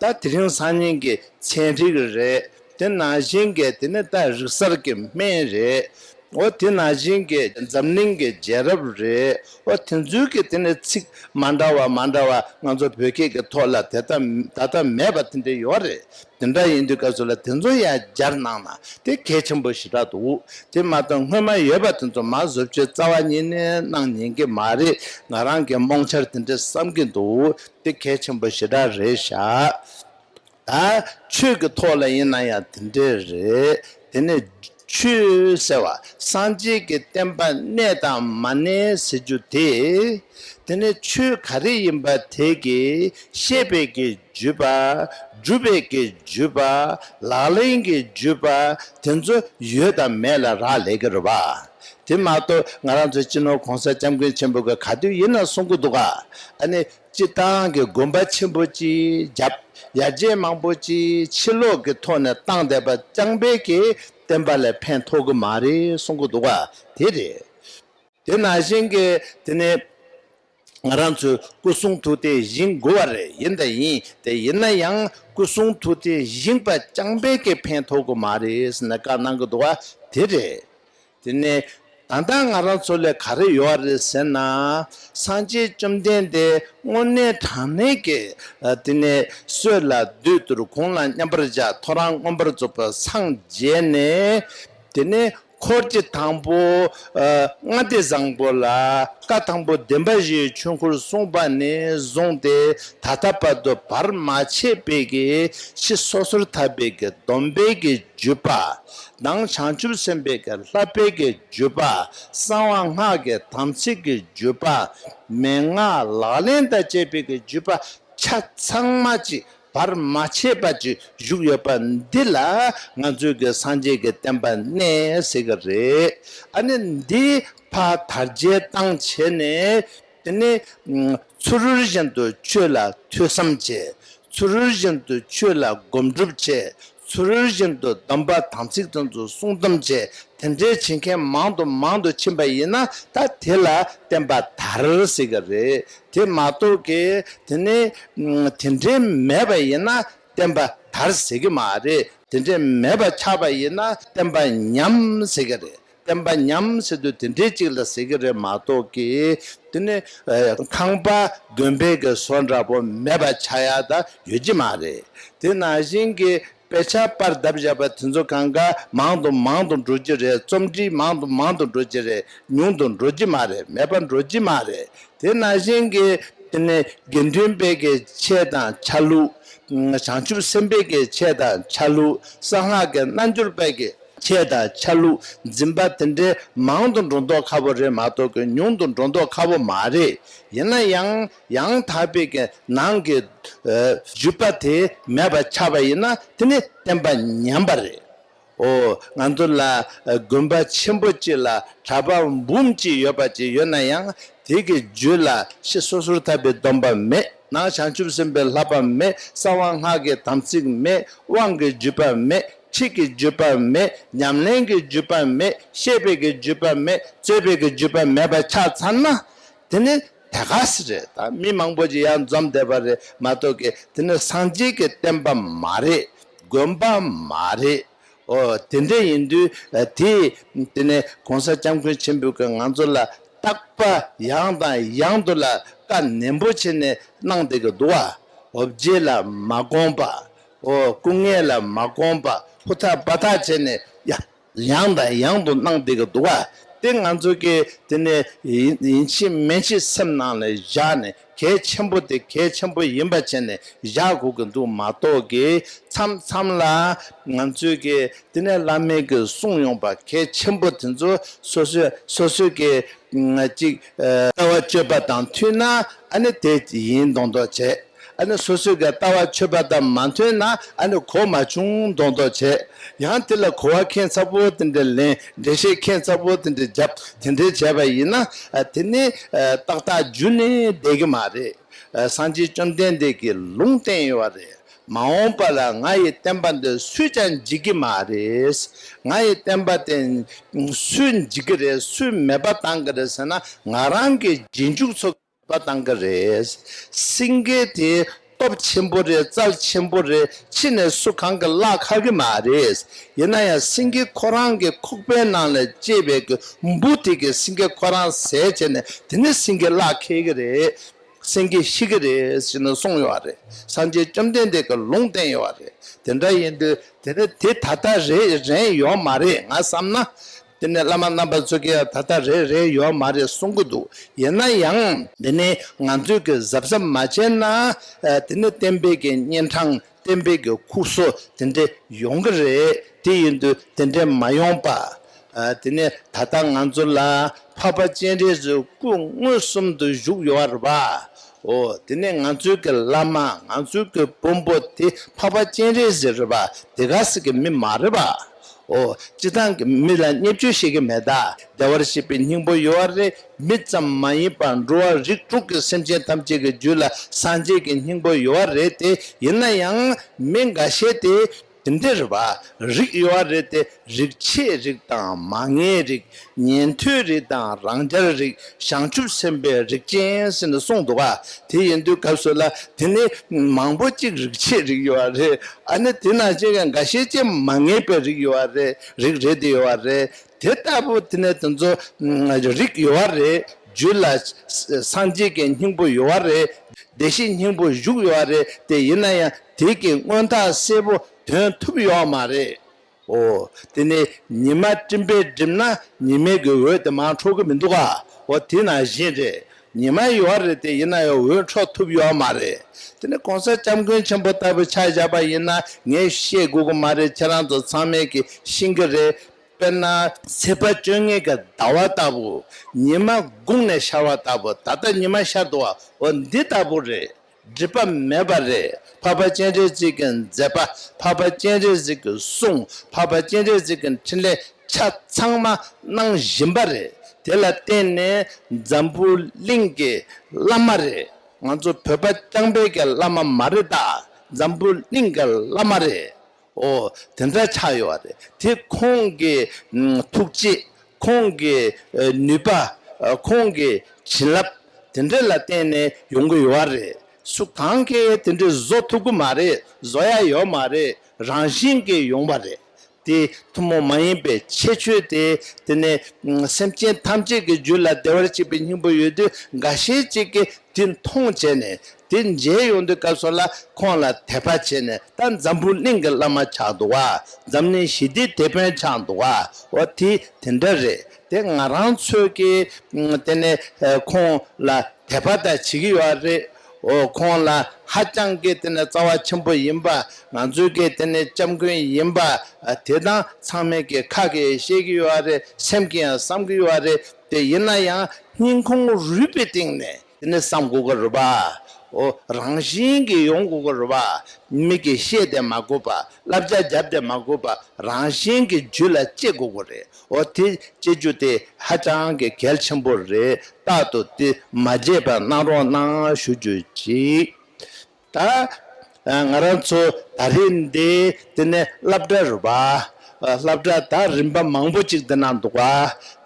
ད་དེ་རིང་སང་ཉིན་གྱི་ཚན་རིག་རེད། དེ་ནང་བཞིན་གྱི་དེ་ནི་ད་རིག་གསར་གྱི་སྨན་རེད། འོ་དེ་ནང་བཞིན་གྱི་འཛམ་གླིང་གི་རྒྱལ་རབས་རེད། འོ་དེ་ཚོའི་གི་དེ་ནི་ཚིག་མ་འདྲ་བ་མ་འདྲ་བ་ང་ཚོ་བོད་སྐད་ཀྱི་ཐོག་ལ་དེ་ལྟ་ད་ལྟ་མེད་པ་དེ་འདྲ་ཡོད་རེད། དེ་འདྲ་ཡིན་དུས་སྐབས་སུ་ལ་དེ་ཚོ་ཡང་སྦྱར་གནང་ན་དེ་གལ་ཆེན་པོ་ཞེ་དྲག་འདུག་དེ་མ་གཏོགས་སྔོན་མ་ཡོད་པ་དེ་ཚོ་མར་བཟོ་བཅོས་རྩ་བ་ཉིད་ནས་གནང་ཉན་གྱི་མ་རེད། ང་རང་གི་རྨོངས་འཆར་དེ་འདྲ་བསམ་གྱི་འདུག་དེ་གལ་ཆེན་པོ་ཞེ་དྲག་རེད་ཤག་ད་ཆོས་ཀྱི་ཐོག་ལ་ཡིན་ན་ཡང་དེ་འདྲ་རེད། དེ་ནས་ཆོས་ཟེར་བ་སངས་རྒྱས་ཀྱི་བསྟན་པ་གནས་དང་མ་གནས་ཟེར་རྒྱུ་དེ། དེ་ནས་ཆོས་ག་རེ་ཡིན་པ་དེ་གི་བཤད་པའི་གི་བརྒྱུད་པ། སྒྲུབ་པའི་གི་བརྒྱུད་པ། ལག་ལེན་གྱི་བརྒྱུད་པ་དེ་ཚོ་ཡོད་དང་མེད་ལ་རག་ལས་ཀྱི་རེད་པ། དེ་མ་གཏོགས་ང་རང་ཚོ་སྤྱི་ནོར་༸གོང་ས་༸སྐྱབས་མགོན་ཆེན་པོ་གི་ག་དུས་ཡིན་ན་གསུང་གི་འདུག་ག་ཨ་ནི་སྤྱི་བཏང་གི་དགོན་པ་ཆེན་པོ་ཅིག་བརྒྱབ། ཡར་རྒྱས་མང་པོ་ཅིག་ཕྱི་ལོགས་ཀྱི་ཐོག་ནས་བཏང་བསྡད་པ་རྐྱང་པས་ཀྱི་བསྟན་པ་ལ་ཕན་ཐོགས་ཀྱི་མ་རེད་གསུང་གི་འདུག་ག་དེ་རེད། དེ་ནང་བཞིན་གྱི་དེ་ནས་ང་རང་ཚོའི་སྐུ་གསུང་ཐུགས་རྟེན་བཞེངས་དགོས་པ་རེད། ཡིན་དང་ཡིན་དེ་ཡིན་ན་ཡང་སྐུ་གསུང་ཐུགས་རྟེན་བཞེངས་པ་རྐྱང་པས་ཀྱི་ཕན་ཐོགས་ཀྱི་མ་རེད་ཟེར་ནས་བཀའ་གནང་གི་འདུག་ག་དེ་རེད། དེ་ནས་ད་ལྟ་ང་རང་ཚོ་ལ་ག་རེ་ཡོད་རེད་ཟེར་ན། སངས་རྒྱས་བཅོམ་ལྡན་འདས་དངོས་གནས་དྲང་གནས་ཀྱི་ཨ་དེ་ནས་སྲོད་ལ་བདུད་འདུལ་གོང་ལ་མཉམ་པར་བཞག་ཐོ་རངས་མངོན་པར་རྫོགས་པར་སངས་རྒྱས་ནས། དེ་ནས་འཁོར་གྱི་དང་པོ་ཨ་ལྔ་སྡེ་བཟང་པོ་ལ་བཀའ་དང་པོ་བདེན་པ་བཞིའི་ཆོས་འཁོར་གསུངས་པ་ནས་བཟུང་སྟེ་ད་ལྟ་བར་དུ་བར་མ་ཆད་པའི་གི་ཕྱི་སོ་སོར་ཐར་པའི་གི་སྡོམ་པའི་གི་བརྒྱུད་པ། ནང་བྱང་ཆུབ་སེམས་དཔའི་གི་བསླབ་པའི་གི་བརྒྱུད་པ། གསང་བ་སྔགས་ཀྱི་དམ་ཚིག་གི་བརྒྱུད་པ། མན་ངག་ལག་ལེན་དང་བཅས་པའི་གི་བརྒྱུད་པ་ཆ་ཚང་མ་ཅིག་བར་མ་ཆད་པ་ཅིག་བཞུགས་ཡོད་པ་འདི་ལ་ང་ཚོའི་གི་སངས་རྒྱས་ཀྱི་བསྟན་པ་གནས་ཟེར་གི་རེད། ཨ་ནི་འདི་ཕར་དར་རྒྱས་བཏང་བྱས་ནས། དེ་ནས་ཚུ་རོལ་བཞིན་དུ་ཆོས་ལ་ཐོས་བསམ་བྱས། ཚུ་རོལ་བཞིན་དུ་ཆོས་ལ་སྒོམ་སྒྲུབ་བྱས། ཚུ་རོལ་བཞིན་དུ་སྡོམ་པ་དམ་ཚིག་དེ་ཚོ་སྲུང་སྡོམ་བྱས། དེ་འདྲའི་བྱེད་མཁན་མང་དུ་མང་དུ་ཕྱིན་པ་ཡིན་ན་ད་དེ་ལ་བསྟན་པ་དར་ཟེར་གི་རེད། དེ་མ་གཏོགས་ཀྱི་དེ་ནས་དེ་འདྲའི་མེད་པ་ཡིན་ན་བསྟན་པ་དར་ཟེར་གི་མ་རེད། དེ་འདྲའི་མེད་པ་ཆགས་པ་ཡིན་ན་བསྟན་པ་ཉམས་ཟེར་གི་རེད། བསྟན་པ་ཉམས་ཟེར་དུས་དེ་འདྲའི་ཅིག་ལ་ཟེར་གི་རེད་མ་གཏོགས་ཀྱི། དེ་ནི་ཨ་ཁང་པ་དགོན་པའི་གི་བཟོ་འདྲ་པོ་མེད་པ་ཆགས་ཡ་ད་ཡོད་ཀྱི་མ་རེད། དེ་ནང་བཞིན་གྱི་དཔེ་ཆ་པར་བརྡབས་བཞག་པ་དེ་ཚོ་གང་ག་མང་དུ་མང་དུ་འགྲོ་གི་རེད། རྩོམ་བྲིས་མང་དུ་མང་དུ་འགྲོ་གི་རེད། ཉུང་དུ་འགྲོ་གི་མ་རེད། མེད་པ་འགྲོ་གི་མ་རེད། དེ་ནང་བཞིན་གྱི་དེ་ནི་དགེ་འདུན་པའི་གི་ཆས་དང་ཆ་ལུགས། བྱང་ཆུབ་སེམས་དཔའི་གི་ཆས་དང་ཆ་ལུགས། གསང་སྔགས་ཀྱི་རྣལ་འབྱོར་པའི་གི་ ཁྱད་དང་ཆ་ལུགས་འཛིན་པ་དེ་འདྲའི་མང་དུ་འགྲོ་མདོག་ཁ་པོ་རེད་མ་གཏོགས་ཀྱི་ཉུང་དུ་འགྲོ་མདོག་ཁ་པོ་མ་རེད། ཡིན་ན་ཡང་ཡང་དག་པའི་གི་ནང་གི་ཨ་བརྒྱུད་པ་དེ་མེད་པ་ཆགས་པ་ཡིན་ན་དེ་ནི་བསྟན་པ་ཉམས་པ་རེད། ཨོ། ང་ཚོ་ལ་ཨ་དགོན་པ་ཆེན་པོ་གཅིག་ལ་གྲྭ་པ་འབུམ་གཅིག་ཡོད་པ་ཅིག་ཡོད་ན་ཡང་དེ་གི་རྒྱུད་ལ་ཕྱི་སོ་སོར་ཐར་པའི་སྡོམ་པ་མེད། ནང་བྱང་ཆུབ་སེམས་དཔའི་བསླབ་པ་མེད། གསང་བ་སྔགས་ཀྱི་དམ་ཚིག་མེད། དབང་གི་བརྒྱུད་པ་མེད། ཁྲིད་ཀྱི་བརྒྱུད་པ་མེད། ཉམས་ལེན་གྱི་བརྒྱུད་པ་མེད། བཤད་པའི་གི་བརྒྱུད་པ་མེད། རྩོད་པའི་གི་བརྒྱུད་པ་མེད་པ་ཆགས་ཚར་ན། དེ་ནི་དེ་ག་སེ་རེད། ད་མི་མང་པོ་ཅིག་ཡར་འཛོམས་བསྡད་པ་རེད་མ་གཏོགས་ཀྱི་དེ་ནི་སངས་རྒྱས་ཀྱི་བསྟན་པ་མ་རེད། དགོན་པ་མ་རེད། ཨོ། དེ་འདྲ་ཡིན་དུས་ཨ་དེ་དེ་ནས་གོང་ས་སྐྱབས་མགོན་ཆེན་པོས་ཀྱི་ང་ཚོ་ལ་རྟག་པ་ཡང་དང་ཡང་དུ་ལ་བཀའ་ནན་པོ་བྱས་ནས་གནང་བསྡད་ཀྱི་འདུག་བ། འོ་བརྒྱལ་ལ་མ་དགོངས་པ། ཨོ། སྐུ་ངལ་ལ་མ་དགོངས་པ། ཧུར་ཐག་འབད་ཐག་བྱས་ནས་ཡ་ཡང་དང་ཡང་དུ་གནང་བསྡད་ཀྱི་འདུག་བ། དེ་ང་ཚོ་གིས་དེ་ནས་ཡིན་ཡིན་ཕྱིན་མིན་ཕྱིན་སེམས་ནང་ལ་བཞག་ནས་གལ་ཆེན་པོ་དེ་གལ་ཆེན་པོ་ཡིན་པ་བྱས་ནས་བཞག་དགོས་ཀྱི་འདུག་མ་གཏོགས་ཀྱི་མཚམས་མཚམས་ལ་ང་ཚོས་ཀྱི་དེ་ནས་བླ་མས་ཀྱི་གསུངས་ཡོང་པ་གལ་ཆེན་པོ་དེ་ཚོ་སོ་སོས་སོ་སོས་ཀྱི་ཅིག་ལྟ་བ་སྤྱོད་པ་དང་མཐུན་ན་ཨ་ནི་དེ་ཡིན་མདོག་མདོག་བྱས། ཨ་ནི་སོ་སོས་ཀྱི་ལྟ་བ་སྤྱོད་པ་དང་མ་མཐུན་ན་ཨ་ནི་གོ་མ་བྱུང་མདོག་མདོག་བྱས། ཡང་དེ་ལ་གོ་བ་ཁེངས་ཚ་པོ་དེ་འདྲ་ལེན། འགྲེལ་བཤད་ཁེངས་ཚ་པོ་དེ་འདྲ་བརྒྱབ། དེ་འདྲ་བྱས་པ་ཡིན་ན་ཨ་དེ་ནི་ཨ་ཏག་ཏག་རྒྱུན་ནས་བསྡད་ཀྱི་མ་རེད། ཨ་སངས་རྒྱས་བཅོམ་ལྡན་འདས་ཀྱིས་ལུང་བསྟན་ཡོད་པ་རེད། མ་འོངས་པ་ལ་ང་ཡི་བསྟན་པ་འདི་སུས་ཀྱང་འཇིག་གི་མ་རེད། ང་ཡི་བསྟན་པ་དེ་སུས་འཇིག་གི་རེད། སུས་མེད་པ་བཏང་གི་རེད་ཟེར་ན་ང་རང་གི་རྗེས་འཇུག་ཚོ་པ་བཏང་གི་རེད། སེང་གེ་དེ་སྟོབས་ཆེན་པོ་རེད། རྩལ་ཆེན་པོ་རེད། ཕྱི་ནས་སུ་གང་གི་བརླག་ཁག་གི་མ་རེད། ཡིན་ན་ཡང་སེང་གེ་ཁོ་རང་གི་ཁོག་པའི་ནང་ལ་སྐྱེས་པའི་གི་འབུ་དེ་གི་སེང་གེ་ཁོ་རང་བཟས་བྱས་ནས་དེ་ནས་སེང་གེ་བརླག་ཁེལ་གི་རེད། སེང་གེ་ཤི་གི་རེད་ཟེར་ནས་གསུངས་ཡོད་རེད། སངས་རྒྱས་བཅོམ་ལྡན་འདས་ཀྱི་ལུང་བསྟན་ཡོད་རེད། དེ་འདྲ་ཡིན་དུས་དེ་ནས་དེ་ད་ལྟ་རེད་རན་ཡོད་མ་རེད། ང་བསམ་ན། དེ་ནས་བླ་མ་རྣམ་པ་ཚོ་གིས་ད་ལྟ་རེད་རེད་ཡོད་མ་རེད་གསུང་གི་འདུག་ཡིན་ན་ཡང་དེ་ནས་ང་ཚོས་ཀྱི་གཟབ་གཟབ་མ་བྱས་ན་ཨ་དེ་ནས་བསྟན་པའི་གི་གཉན་འཕྲང་། བསྟན་པའི་གི་ཁུག་སོ་དེ་འདྲ་ཡོང་གི་རེད། དེ་ཡིན་དུས་དེ་འདྲ་མ་ཡོང་པ། ཨ་དེ་ནས་ད་ལྟ་ང་ཚོ་ལ་འཕགས་པ་སྤྱན་རས་གཟིགས་སྐུ་མངོན་སུམ་དུ་བཞུགས་ཡོད་རེད་པ། ཨོ། དེ་ནས་ང་ཚོའི་གི་བླ་མ། ང་ཚོའི་གི་དཔོན་པོ་དེ་འཕགས་པ་སྤྱན་རས་གཟིགས་རེད་པ། དེ་ག་ཟེར་གི་མི་མ་རེད་པ། ཨོ། སྤྱི་བཏང་གི་མི་ལ་བརྙས་བཅོས་བྱེད་གི་མེད་ད། བདེ་བར་གཤེགས་པའི་སྙིང་པོ་ཡོད་རེད། མི་ཙམ་མ་ཡིན་པར་འགྲོ་བ་རིགས་དྲུག་གི་སེམས་ཅན་ཐམས་ཅད་ཀྱི་རྒྱུད་ལ་སངས་རྒྱས་ཀྱི་སྙིང་པོ་ཡོད་རེད་དེ། ཡིན་ན་ཡང་མི་འགའ་ཤས་དེ་དེ་འདྲ་རེད་པ། རིགས་ཡོད་རེད་དེ། རིགས་ཆད་རིགས་དང་མ་ངེས་རིགས། ཉན་ཐོས་རིགས་དང་རང་རྒྱལ་རིགས། བྱང་ཆུབ་སེམས་དཔའི་རིགས་ཅན་ཟེར་ནས་གསུངས་འདུག་ག་དེ་ཡིན་དུས་སྐབས་སུ་ལ་དེ་ནི་མང་པོ་ཅིག་རིགས་ཆད་རིགས་ཡོད་རེད། ཨ་ནི་དེ་ནང་བཞིན་གྱི་འགའ་ཤས་ཅིག་མ་ངེས་པའི་རིགས་ཡོད་རེད། རིགས་རེད་དེ་ཡོད་རེད། དེ་ལྟ་བུ་དེ་ནས་དེ་ཚོ་རིགས་ཡོད་རེད། རྒྱུད་ལ་སངས་རྒྱས་ཀྱི་སྙིང་པོ་ཡོད་རེད། བདེ་གཤེགས་སྙིང་པོ་བཞུགས་ཡོད་རེད་དེ། ཡིན་ན་ཡང་དེ་གི་མངོན་རྟགས་གསལ་པོ་ཐོན་ཐུབ་ཡོད་མ་རེད། ཨོ། དེ་ནས་ཉི་མ་སྤྲིན་པས་བསྒྲིབས་ན་ཉི་མའི་གི་འོད་དེ་མར་འཕྲོ་གི་མི་འདུག་ག་ཨོ། དེ་ནང་བཞིན་རེད། ཉི་མ་ཡོད་རེད་དེ། ཡིན་ན་ཡང་འོད་འཕྲོ་ཐུབ་ཡོད་མ་རེད། དེ་ནས་གོང་ས་སྐྱབས་མགོན་ཆེན་པོ་ལྟ་བུ་ཆ་བཞག་པ་ཡིན་ན་ངས་བཤད་དགོས་གི་མ་རེད། ཁྱེད་རང་ཚོ་ཚང་མས་གི་ཤེས་གི་རེད། དཔེར་ན་ཚེས་པ་བཅོ་ལྔའི་གི་ཟླ་བ་ལྟ་བུ། ཉི་མ་དགུང་ནས་ཤར་བ་ལྟ་བུ། ད་ལྟ་ཉི་མ་ཤར་འདུག་ག་ཨོ། འདི་ལྟ་བུ་རེད། སྒྲིབ་པ་མེད་པ་རེད། འཕགས་པ་སྤྱན་རས་གཟིགས་ཀྱི་མཛད་པ། འཕགས་པ་སྤྱན་རས་གཟིགས་ཀྱི་གསུང་། འཕགས་པ་སྤྱན་རས་གཟིགས་ཀྱི་འཕྲིན་ལས་ཆ་ཚང་མ་གནང་བཞིན་པ་རེད། དེ་ལ་བརྟེན་ནས་འཛམ་བུ་གླིང་གི་བླ་མ་རེད། ང་ཚོ་བོད་པ་རྐྱང་པའི་གི་བླ་མ་མ་རེད་ད། འཛམ་བུ་གླིང་གི་བླ་མ་རེད། ཨོ། དེ་འདྲ་ཆགས་ཡོད་པ་རེད། དེ་ཁོང་གི་ཨམ་ཐུགས་རྗེ། ཁོང་གི་ཨ་ནུས་པ། ཨ་ཁོང་གི་བྱིན་རླབས་དེ་འདྲ་ལ་བརྟེན་ནས་ཡོང་གི་ཡོད་པ་རེད། སུ་གང་གིས་དེ་འདྲ་བཟོ་ཐུབ་ཀྱི་མ་རེད། བཟོ་ཡ་ཡོད་མ་རེད། རང་བཞིན་གྱིས་ཡོང་བ་རེད། དེ་ཐུན་མོང་མ་ཡིན་པའི་ཁྱད་ཆོས་དེ། དེ་ནས་ཨམ་སེམས་ཅན་ཐམས་ཅད་ཀྱི་རྒྱུད་ལ་བདེ་བར་གཤེགས་པའི་སྙིང་པོ་ཡོད་དུས། འགའ་ཤས་ཅིག་གིས་དེ་མཐོང་བྱས་ནས་དེ་མཇལ་ཡོང་དུས་སྐབས་སུ་ལ་ཁོང་ལ་དད་པ་བྱས་ནས། ད་འཛམ་བུ་གླིང་གི་བླ་མ་ཆགས་འདུག་ག་འཛམ་གླིང་ཞི་བདེའི་དེད་དཔོན་ཆགས་འདུག་ག་འོ་དེ་དེ་འདྲ་རེད། དེ་ང་རང་ཚོས་ཀྱི་ཨམ་དེ་ནས་ཨ་ཁོང་ལ་དད་པ་ད་བྱེད་ཀྱི་ཡོད་རེད། འོ་ཁོང་ལ་ཧ་ཅང་གི་དེ་ནས་རྩ་བ་ཆེན་པོ་ཡིན་པ། ང་ཚོའི་གི་དེ་ནས་སྐྱབས་མགོན་ཡིན་པ། ཨ་དེ་དང་ཚང་མས་གི་ཁ་གི་བཤད་གི་ཡོད་རེད། སེམས་ཀྱི་ཡང་བསམ་གི་ཡོད་རེད། དེ་ཡིན་ན་ཡང་སྙིང་ཁུང་རུས་པའི་གཏིང་ནས་དེ་ནས་བསམ་དགོས་གི་རེད་པ། འོ་རང་བཞིན་གྱིས་ཡོང་དགོས་གི་རེད་པ། མི་གིས་བཤད་དེ་མ་དགོས་པ། བསླབ་བྱ་བརྒྱབ་དེ་མ་དགོས་པ། རང་བཞིན་གྱིས་རྒྱུད་ལ་སྐྱེ་དགོས་གི་རེད། འོ་དེ་སྐྱེ་རྒྱུ་དེ་ཧ་ཅང་གི་གལ་ཆེན་པོ་རེད། རྟག་ཏུ་དེ་མ་བརྗེད་པ་གནང་རོགས་གནང་ཞུ་རྒྱུ་གཅིག་ད་ང་རང་ཚོ་ད་རེས་འདི་དེ་ནས་སློབ་གྲྭ་རེད་པ། སློབ་གྲྭ་ད་རིམ་པ་མང་པོ་ཅིག་འདི་ན་འདུག་ག་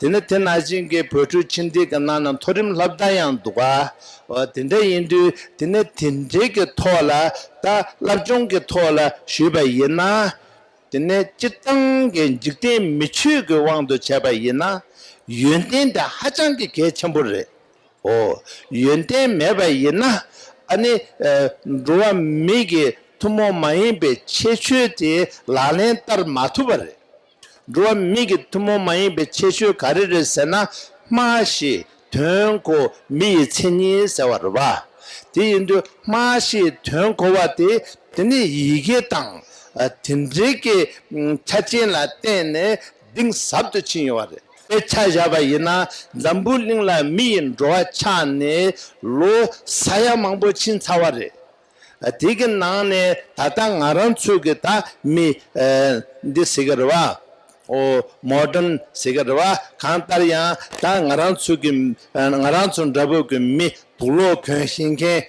དེ་ནས་དེ་ནང་བཞིན་གྱི་བོད་ཕྲུག་ཕྱི་འཐེན་གྱི་ནང་ན་མཐོ་རིམ་སློབ་གྲྭ་ཡང་འདུག་ག་དེ་འདྲ་ཡིན་དུས་དེ་ནས་དེ་འདྲའི་གི་ཐོག་ལ་ད་སློབ་སྦྱོང་གི་ཐོག་ལ་ཞུས་པ་ཡིན་ན། དེ་ནས་སྤྱིར་བཏང་གི་འཇིག་རྟེན་མི་ཆོས་ཀྱི་དབང་དུ་བྱས་པ་ཡིན་ན། ཡོན་ཏན་དེ་ཧ་ཅང་གི་གལ་ཆེན་པོ་རེད། འོ། ཡོན་ཏན་མེད་པ་ཡིན་ན། ཨ་ནི། ཨ། འགྲོ་བ་མི་གི་ཐུན་མོང་མ་ཡིན་པའི་ཁྱད་ཆོས་དེ་ལག་ལེན་བསྟར་མ་ཐུབ་པ་རེད། འགྲོ་བ་མི་གི་ཐུན་མོང་མ་ཡིན་པའི་ཁྱད་ཆོས་ག་རེ་རེད་ཟེར་ན། སྨྲ་ཤེས་དོན་གོ་མི་ཡི་མཚན་ཉིད་ཟེར་བ་རེད་པ། དེ་ཡིན་དུས་སྨྲ་ཤེས་དོན་གོ་བ་དེ་དེ་ནི་ཡི་གེ་དང་། ཨ། དེ་འདྲའི་གི་ཨ། ཆ་རྐྱེན་ལ་བརྟེན་ནས་གཏིང་ཟབ་ཏུ་ཕྱིན་ཡོད་པ་རེད། དཔེ་ཆ་བཞག་པ་ཡིན་ན་འཛམ་བུ་གླིང་ལ་མི་ཡི་འགྲོ་བ་ཆགས་ནས་ལོ་ས་ཡ་མང་པོ་ཕྱིན་ཚར་བ་རེད། ཨ། དེ་གི་ནང་ནས་ད་ལྟ་ང་རང་ཚོའི་གི་ད་མི། ཨ། འདི་ཟེར་གི་རེད་པ། ཨོ། མོ་ཌན་ཟེར་གི་རེད་པ། གང་ལྟར་ཡང་ད་ང་རང་ཚོའི་གི། ཨ། ང་རང་ཚོ་འདྲ་པོ་གི་མི་དུག་ལོག་གྱོན་ཤེས་མཁན།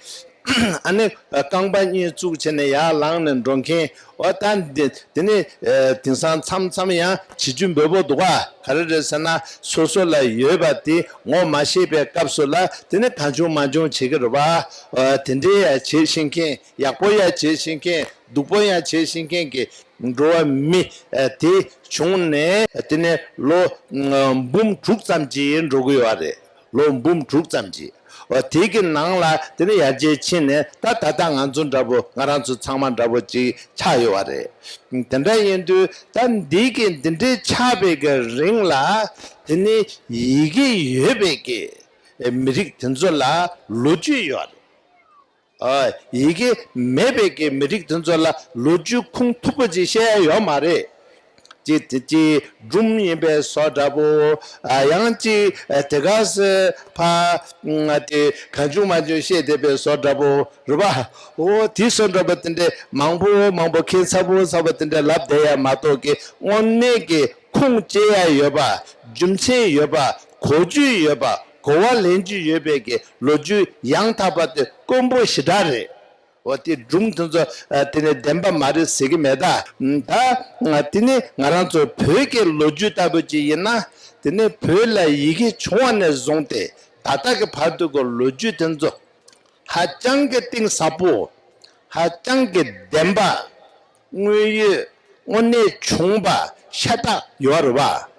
ཨ་ནི་རྐང་པ་གཉིས་བཙུགས་བྱས་ནས་ཡར་ལངས་ནས་འགྲོ་མཁན། འོ་ད་འདི་འདི་ནི། ཨ། དེང་སང་མཚམས་མཚམས་ཡང་བྱེད་རྒྱུ་འབོད་པོ་འདུག་ག་ག་རེ་རེད་ཟེར་ན། སོ་སོ་ལ་ཡོད་པ་དེ་ངོ་མ་ཤེས་པའི་སྐབས་སུ་ལ་དེ་ནི་གང་བྱུང་མང་བྱུང་བྱེད་ཀྱི་རེད་པ། ཨ། དེ་འདྲའི་ཡང་བྱེད་ཤེས་མཁན། ཡག་པོ་ཡང་བྱེད་ཤེས་མཁན། སྡུག་པོ་ཡང་བྱེད་ཤེས་མཁན་གྱི་འགྲོ་བ་མི། ཨ། དེ་བྱུང་ནས་དེ་ནས་ལོ། ཨ། འབུམ་དྲུག་ཙམ་ཅིག་འགྲོ་གི་ཡོད་རེད། ལོ་འབུམ་དྲུག་ཙམ་ཅིག་འོ་དེ་གི་ནང་ལ་དེ་ནས་ཡར་རྒྱས་ཕྱིན་ནས་ད་ད་ལྟ་ང་ཚོ་འདྲ་པོ། ང་རང་ཚོ་ཚང་མ་འདྲ་པོ་ཅིག་ཆགས་ཡོད་པ་རེད། དེ་འདྲ་ཡིན་དུས་ད་འདི་གི་འདི་འདྲའི་ཆགས་པའི་གི་རིང་ལ་དེ་ནས་ཡི་གེ་ཡོད་པའི་གི་མི་རིགས་དེ་ཚོ་ལ་ལོ་རྒྱུས་ཡོད་རེད། ཨ། ཡི་གེ་མེད་པའི་གི་མི་རིགས་དེ་ཚོ་ལ་ལོ་རྒྱུས་ཁུངས་ཐུག་པ་ཅིག་བཤད་ཡ་ཡོད་མ་རེད། ཅིག་དེ་ཅིག་སྒྲུང་ཡིན་པའི་བཟོ་འདྲ་པོ། ཨ། ཡང་ཅིག་ཨ། དེ་ག་སེ་ཕ། ཨ། དེ་གང་བྱུང་མང་བྱུང་བཤད་བསྡད་པའི་བཟོ་འདྲ་པོ་རེད་པ། འོ་དེ་བཟོ་འདྲ་པོ་དེ་འདྲ་མང་པོ་མང་པོ་ཁྱད་མཚར་པོ་མཚར་པོ་དེ་འདྲ་ལབ་བསྡད་ཡ་མ་གཏོགས་གི་དངོས་གནས་ཀྱི་ཁུངས་སྐྱེལ་ཡ་ཡོད་པ། རྒྱུ་མཚན་ཡོད་པ། གོ་རྒྱུ་ཡོད་པ། གོ་བ་ལེན་རྒྱུ་ཡོད་པའི་གི་ལོ་རྒྱུས་ཡང་དག་པ་དེ་དཀོན་པོ་ཞེ་དྲག་རེད། འོ་དེ་སྒྲུང་དེ་ཚོ། ཨ། དེ་ནས་བདེན་པ་མ་རེད་ཟེར་གི་མེད་ད། ད་དེ་ནས་ང་རང་ཚོ་བོད་ཀྱི་ལོ་རྒྱུས་ལྟ་བུ་ཅིག་ཡིན་ན། དེ་ནས་བོད་ལ་ཡི་གེ་བྱུང་བ་ནས་བཟུང་སྟེ་ད་ལྟ་གི་བར་དུ་གི་ལོ་རྒྱུས་དེ་ཚོ་ཧ་ཅང་གི་གཏིང་ཟབ་པོ། ཧ་ཅང་གི་བདེན་པ། དངོས་ཡོད་དངོས་གནས་བྱུང་བ་ཤ་སྟག་ཡོད་རེད་པ།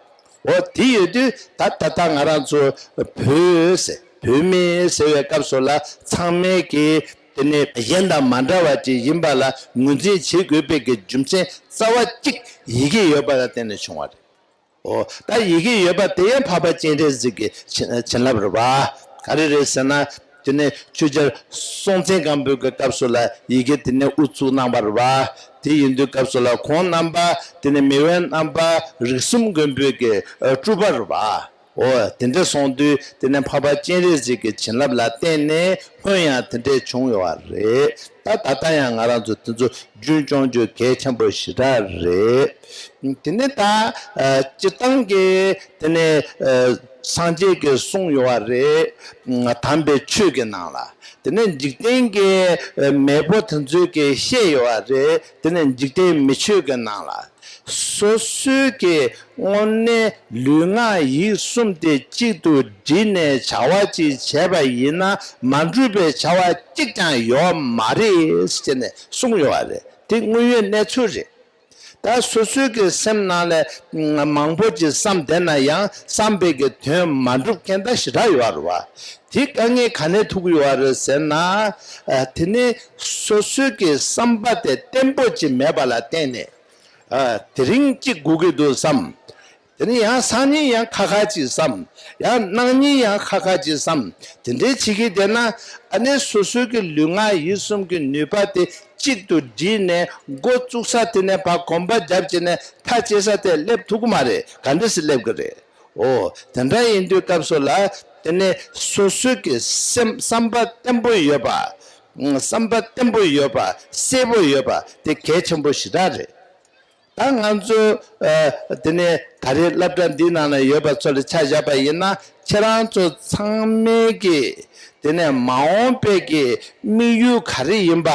འོ་དེ་ཡོད་དུས་ད་ད་ལྟ་ང་རང་ཚོ་བོད་ཟེར། བོད་མི་ཟེར་བའི་སྐབས་སུ་ལ་ཚང་མས་ཀྱིས་དེ་ནས་གཞན་དང་མ་འདྲ་བ་ཅིག་ཡིན་པ་ལ་ངོས་འཛིན་བྱེད་དགོས་པའི་གི་རྒྱུ་མཚན་རྩ་བ་གཅིག་ཡི་གེ་ཡོད་པ་ལ་བརྟེན་ནས་བྱུང་བ་རེད། འོ་ད་ཡི་གེ་ཡོད་པ་དེ་ཡང་འཕགས་པ་སྤྱན་རས་གཟིགས་ཀྱི་བྱིན་བྱིན་རླབས་རེད་པ། ག་རེ་རེད་ཟེར་ན། དེ་ནས་ཆོས་རྒྱལ་སྲོང་བཙན་སྒམ་པོའི་གི་སྐབས་སུ་ལ་ཡི་གེ་དེ་ནས་དབུ་བཙུགས་གནང་བ་རེད་པ། དེ་ཡིན་དུས་སྐབས་སུ་ལ་ཁོང་རྣམ་པ་དེ་ནས་མི་དབང་རྣམ་པ་རིགས་གསུམ་མགོན་པོའི་གི་སྤྲུལ་པ་རེད་པ། འོ་དེ་འདྲ་སོང་དུས་དེ་ནས་འཕགས་པ་སྤྱན་རས་གཟིགས་ཀྱི་བྱིན་རླབས་ལ་བརྟེན་ནས་སྔོན་ཡང་དེ་འདྲས་བྱུང་ཡོད་པ་རེད། ད་ད་ལྟ་ཡང་ང་རང་ཚོ་དེ་ཚོ་རྒྱུན་སྐྱོང་རྒྱུ་གལ་ཆེན་པོ་ཞེ་དྲག་རེད། དེ་ནས་ད་ཨ། སྤྱིར་བཏང་གི་དེ་ནས་ཨ། སངས་རྒྱས་ཀྱིས་གསུངས་ཡོད་པ་རེད། དམ་པའི་ཆོས་ཀྱི་ནང་ལ། དེ་ནས་འཇིག་རྟེན་གྱི་ཨ། མེས་པོ་དེ་ཚོས་ཀྱིས་བཤད་ཡོད་པ་རེད། དེ་ནས་འཇིག་རྟེན་མི་ཆོས་ཀྱི་ནང་ལ། སོ་སོའི་གི་དངོས་གནས་ལུས་ངག་ཡིད་གསུམ་དེ་གཅིག་ཏུ་བསྒྲིལ་ནས་བྱ་བ་ཅིག་བྱས་པ་ཡིན་ན་མ་འགྲུབ་པའི་བྱ་བ་གཅིག་ཀྱང་ཡོད་མ་རེད་ཟེར་ནས་གསུངས་ཡོད་པ་རེད། དེ་དངོས་ཡོད་གནས་ཚུལ་རེད། ད་སོ་སོའི་གི་སེམས་ནང་ལ་མང་པོ་ཅིག་བསམ་བསྡད་ན་ཡང་བསམ་པའི་གི་དོན་མ་འགྲུབ་མཁན་ད་ཞེ་དྲག་ཡོད་རེད་བ། དེ་དཀའ་ངལ་ག་ནས་ཐུག་གི་ཡོད་རེད་ཟེར་ན། ཨ། དེ་ནི་སོ་སོའི་གི་བསམ་པ་དེ་བརྟན་པོ་ཅིག་མེད་པ་ལ་བརྟེན་ནས། ཨ། དེ་རིང་གཅིག་དགོས་ཀྱི་འདུག་བསམ། དེ་ནས་ཡང་སང་ཉིན་ཡང་ཁ་ཁ་ཅིག་བསམ། ཡང་གནངས་ཉིན་ཡང་ཁ་ཁ་ཅིག་བསམ། དེ་འདྲའི་བྱེད་ཀྱི་བསྡད་ན། ཨ་ནི་སོ་སོའི་གི་ལུས་ངག་ཡིད་གསུམ་གྱི་ནུས་པ་དེ་གཅིག་ཏུ་བསྒྲིལ་ནས་འགོ་བཙུགས་ས་དེ་ནས་ཕར་གོམ་པ་བརྒྱབ་བྱས་ནས་མཐའ་བཅད་ས་དེ་སླེབས་ཐུབ་ཀྱི་མ་རེད། ག་འདྲ་སེ་སླེབས་ཀྱི་རེད། ཨོ། དེ་འདྲ་ཡིན་དུས་སྐབས་སུ་ལ། དེ་ནས་སོ་སོའི་གི་སེམས་བསམ་པ་བརྟན་པོ་ཡོད་པ། བསམ་པ་བརྟན་པོ་ཡོད་པ། གསལ་པོ་ཡོད་པ་དེ་གལ་ཆེན་པོ་ཞེ་དྲག་རེད། ད་ང་ཚོ་ཨ་དེ་ནས་ད་རེས་སློབ་གྲྭ་འདིའི་ནང་ན་ཡོད་པ་ཚོ་ལ་ཆ་བཞག་པ་ཡིན་ན། ཁྱེད་རང་ཚོ་ཚང་མའི་གི་དེ་ནས་མ་འོངས་པའི་གི་དམིགས་ཡུལ་ག་རེ་ཡིན་པ་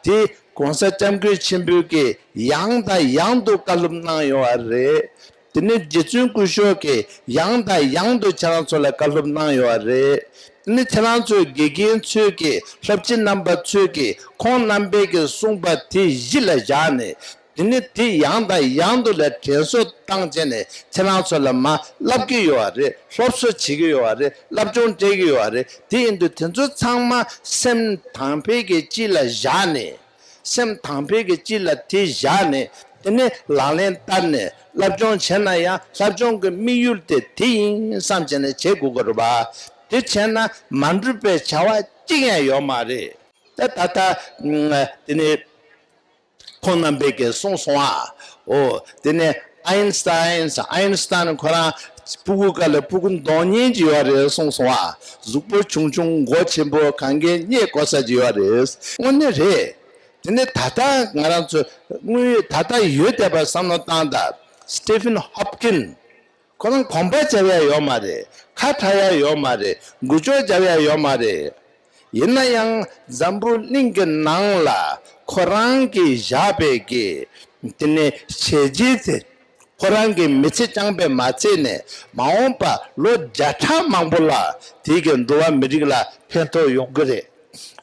དེ། ༸གོང་ས་༸སྐྱབས་མགོན་ཆེན་པོས་ཀྱི་ཡང་དང་ཡང་དུ་བཀའ་སློབ་གནང་ཡོད་པ་རེད། དེ་ནས་རྗེ་བཙུན་སྐུ་ཞབས་ཀྱིས་ཡང་དང་ཡང་དུ་ཁྱེད་རང་ཚོ་ལ་བཀའ་སློབ་གནང་ཡོད་པ་རེད། དེ་ནས་ཁྱེད་རང་ཚོའི་དགེ་རྒན་ཚོས་ཀྱི། སློབ་སྤྱི་རྣམ་པ་ཚོས་ཀྱི་ཁོང་རྣམ་པས་ཀྱི་གསུངས་པ་དེ་གཞི་ལ་བཞག་ནས། དེ་ནས་དེ་ཡང་དང་ཡང་དུ་ལ་དྲན་གསོ་བཏང་བྱས་ནས་ཁྱེད་རང་ཚོ་ལ་མར་བསླབ་ཀྱི་ཡོད་པ་རེད། སློབ་གསོ་བྱེད་ཀྱི་ཡོད་པ་རེད། བསླབ་སྦྱོང་སྤྲད་ཀྱི་ཡོད་པ་རེད། དེ་ཡིན་དུས་དེ་ཚོ་ཚང་མ་སེམས་དང་འཕེལ་གྱི་སྤྱི་ལ་བཞག་ནས། སེམས་དང་འཕེལ་གྱི་སྤྱི་ལ་དེ་བཞག་ནས། དེ་ནས་ལག་ལེན་བསྟར་ནས་སློབ་སྦྱོང་བྱས་ན་ཡང་། སློབ་སྦྱོང་གི་དམིགས་ཡུལ་དེ་དེ་ཡིན་བསམ་བྱས་ནས་བྱེད་དགོས་ཀྱི་རེད་པ། དེ་བྱས་ན་མ་འགྲུབ་པའི་བྱ་བ་གཅིག་ཡང་ཡོད་མ་རེད། ད་ད་ལྟ་དེ་ནས་ཁོང་རྣམ་པས་ཀྱིས་གསུངས་སོང་ཨ། འོ། དེ་ནས་ཨ་ཡིན་སི་ཏན། ཨ་ཡིན་སི་ཏན་ཁོ་རང་སྤུ་གུ་སྐབས་ལ་སྤུ་གུ་གདོང་བརྙན་ཅིག་ཡོད་རེད་གསུངས་སོང་ཨ། གཟུགས་པོ་ཆུང་ཆུང་མགོ་ཆེན་པོ། གང་གས་རྙེད་དགོས་ས་ཅིག་ཡོད་རེད། དངོས་གནས་རེད། དེ་ནས་ད་ལྟ་ང་རང་ཚོ་དངོས་ཡོད་ད་ལྟ་ཡོད་བསྡད་པ་བསམ་བློ་བཏང་དང་། སི་ཊི་ཕིན་ཧོབ་ཀིན། ཁོ་རང་གོམ་པ་རྒྱབ་ཡ་ཡོད་མ་རེད། ཁ་གྲག་ཡ་ཡོད་མ་རེད། འགུལ་སྐྱོད་རྒྱབ་ཡ་ཡོད་མ་རེད། ཡིན་ན་ཡང་འཛམ་བུ་གླིང་གི་ནང་ལ་ཁོ་རང་གིས་བཞག་པའི་གི་དེ་ནས་བྱས་རྗེས་དེ། ཁོ་རང་གི་མི་ཚེ་རྐྱང་པས་མ་ཚད་ནས། མ་འོངས་པ་ལོ་བརྒྱ་ཕྲག་མང་པོ་ལ་དེ་གི་འགྲོ་བ་མི་རིགས་ལ་ཕན་ཐོགས་ཡོང་གི་རེད།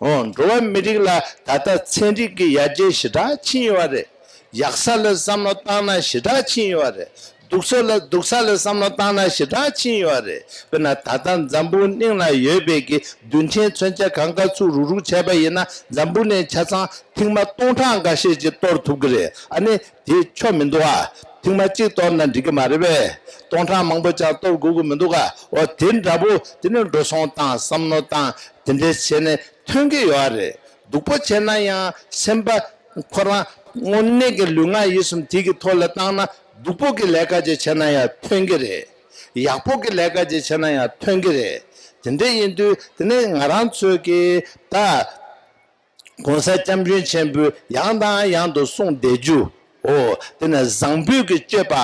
འོ། འགྲོ་བ་མི་རིགས་ལ་ད་ལྟ་ཚན་རིག་གི་ཡར་རྒྱས་ཞེ་དྲག་ཕྱིན་ཡོད་རེད། ཡག་ས་ལ་བསམ་བློ་བཏང་ན་ཞེ་དྲག་ཕྱིན་ཡོད་རེད། སྡུག་ས་ལ། སྡུག་ས་ལ་བསམ་བློ་བཏང་ན་ཞེ་དྲག་ཕྱིན་ཡོད་རེད། དཔེར་ན་ད་ལྟ་འཛམ་བུ་གླིང་ལ་ཡོད་པའི་གི་རྡུལ་ཕྲན་མཚོན་ཆ་གང་ག་ཚུར་རུག་རུག་བྱས་པ་ཡིན་ན། འཛམ་བུ་གླིང་ཆ་ཚང་ཐེངས་མ་སྟོང་ཕྲག་འགའ་ཤས་ཅིག་གཏོར་ཐུབ་ཀྱི་རེད། ཨ་ནི་དེ་ཆོ་མི་འདུག་ཨ། ཐེངས་མ་གཅིག་གཏོར་ན་འགྲིག་གི་མ་རེད་པས། སྟོང་ཕྲག་མང་པོ་ཅིག་གཏོར་དགོས་ཀྱི་མི་འདུག་ག། འོ། དེ་འདྲ་པོ་དེ་ནི་འགྲོ་སོང་བཏང་། བསམ་བློ་བཏང་། དེ་འདྲས་བྱས་ནས་ཐོན་གྱི་ཡོད་རེད། སྡུག་པོ་བྱས་ན་ཡང་སེམས་པ་ཁོ་རང་དངོས་གནས་ཀྱི་ལུས་ངག་ཡིད་གསུམ་དེ་གི་ཐོག་ལ་བཏང་ན། སྡུག་པོ་གི་ལས་ཀ་ཅིག་བྱས་ན་ཡང་ཐོན་གྱི་རེད། ཡག་པོ་གི་ལས་ཀ་ཅིག་བྱས་ན་ཡང་ཐོན་གྱི་རེད། དེ་འདྲ་ཡིན་དུས་དེ་ནས་ང་རང་ཚོས་ཀྱི་ད། ༸གོང་ས་༸སྐྱབས་མགོན་ཆེན་པོས་ཡང་དང་ཡང་དུ་གསུངས་བསྡད་རྒྱུ། འོ། དེ་ནི་བཟང་པོའི་གི་སྤྱོད་པ་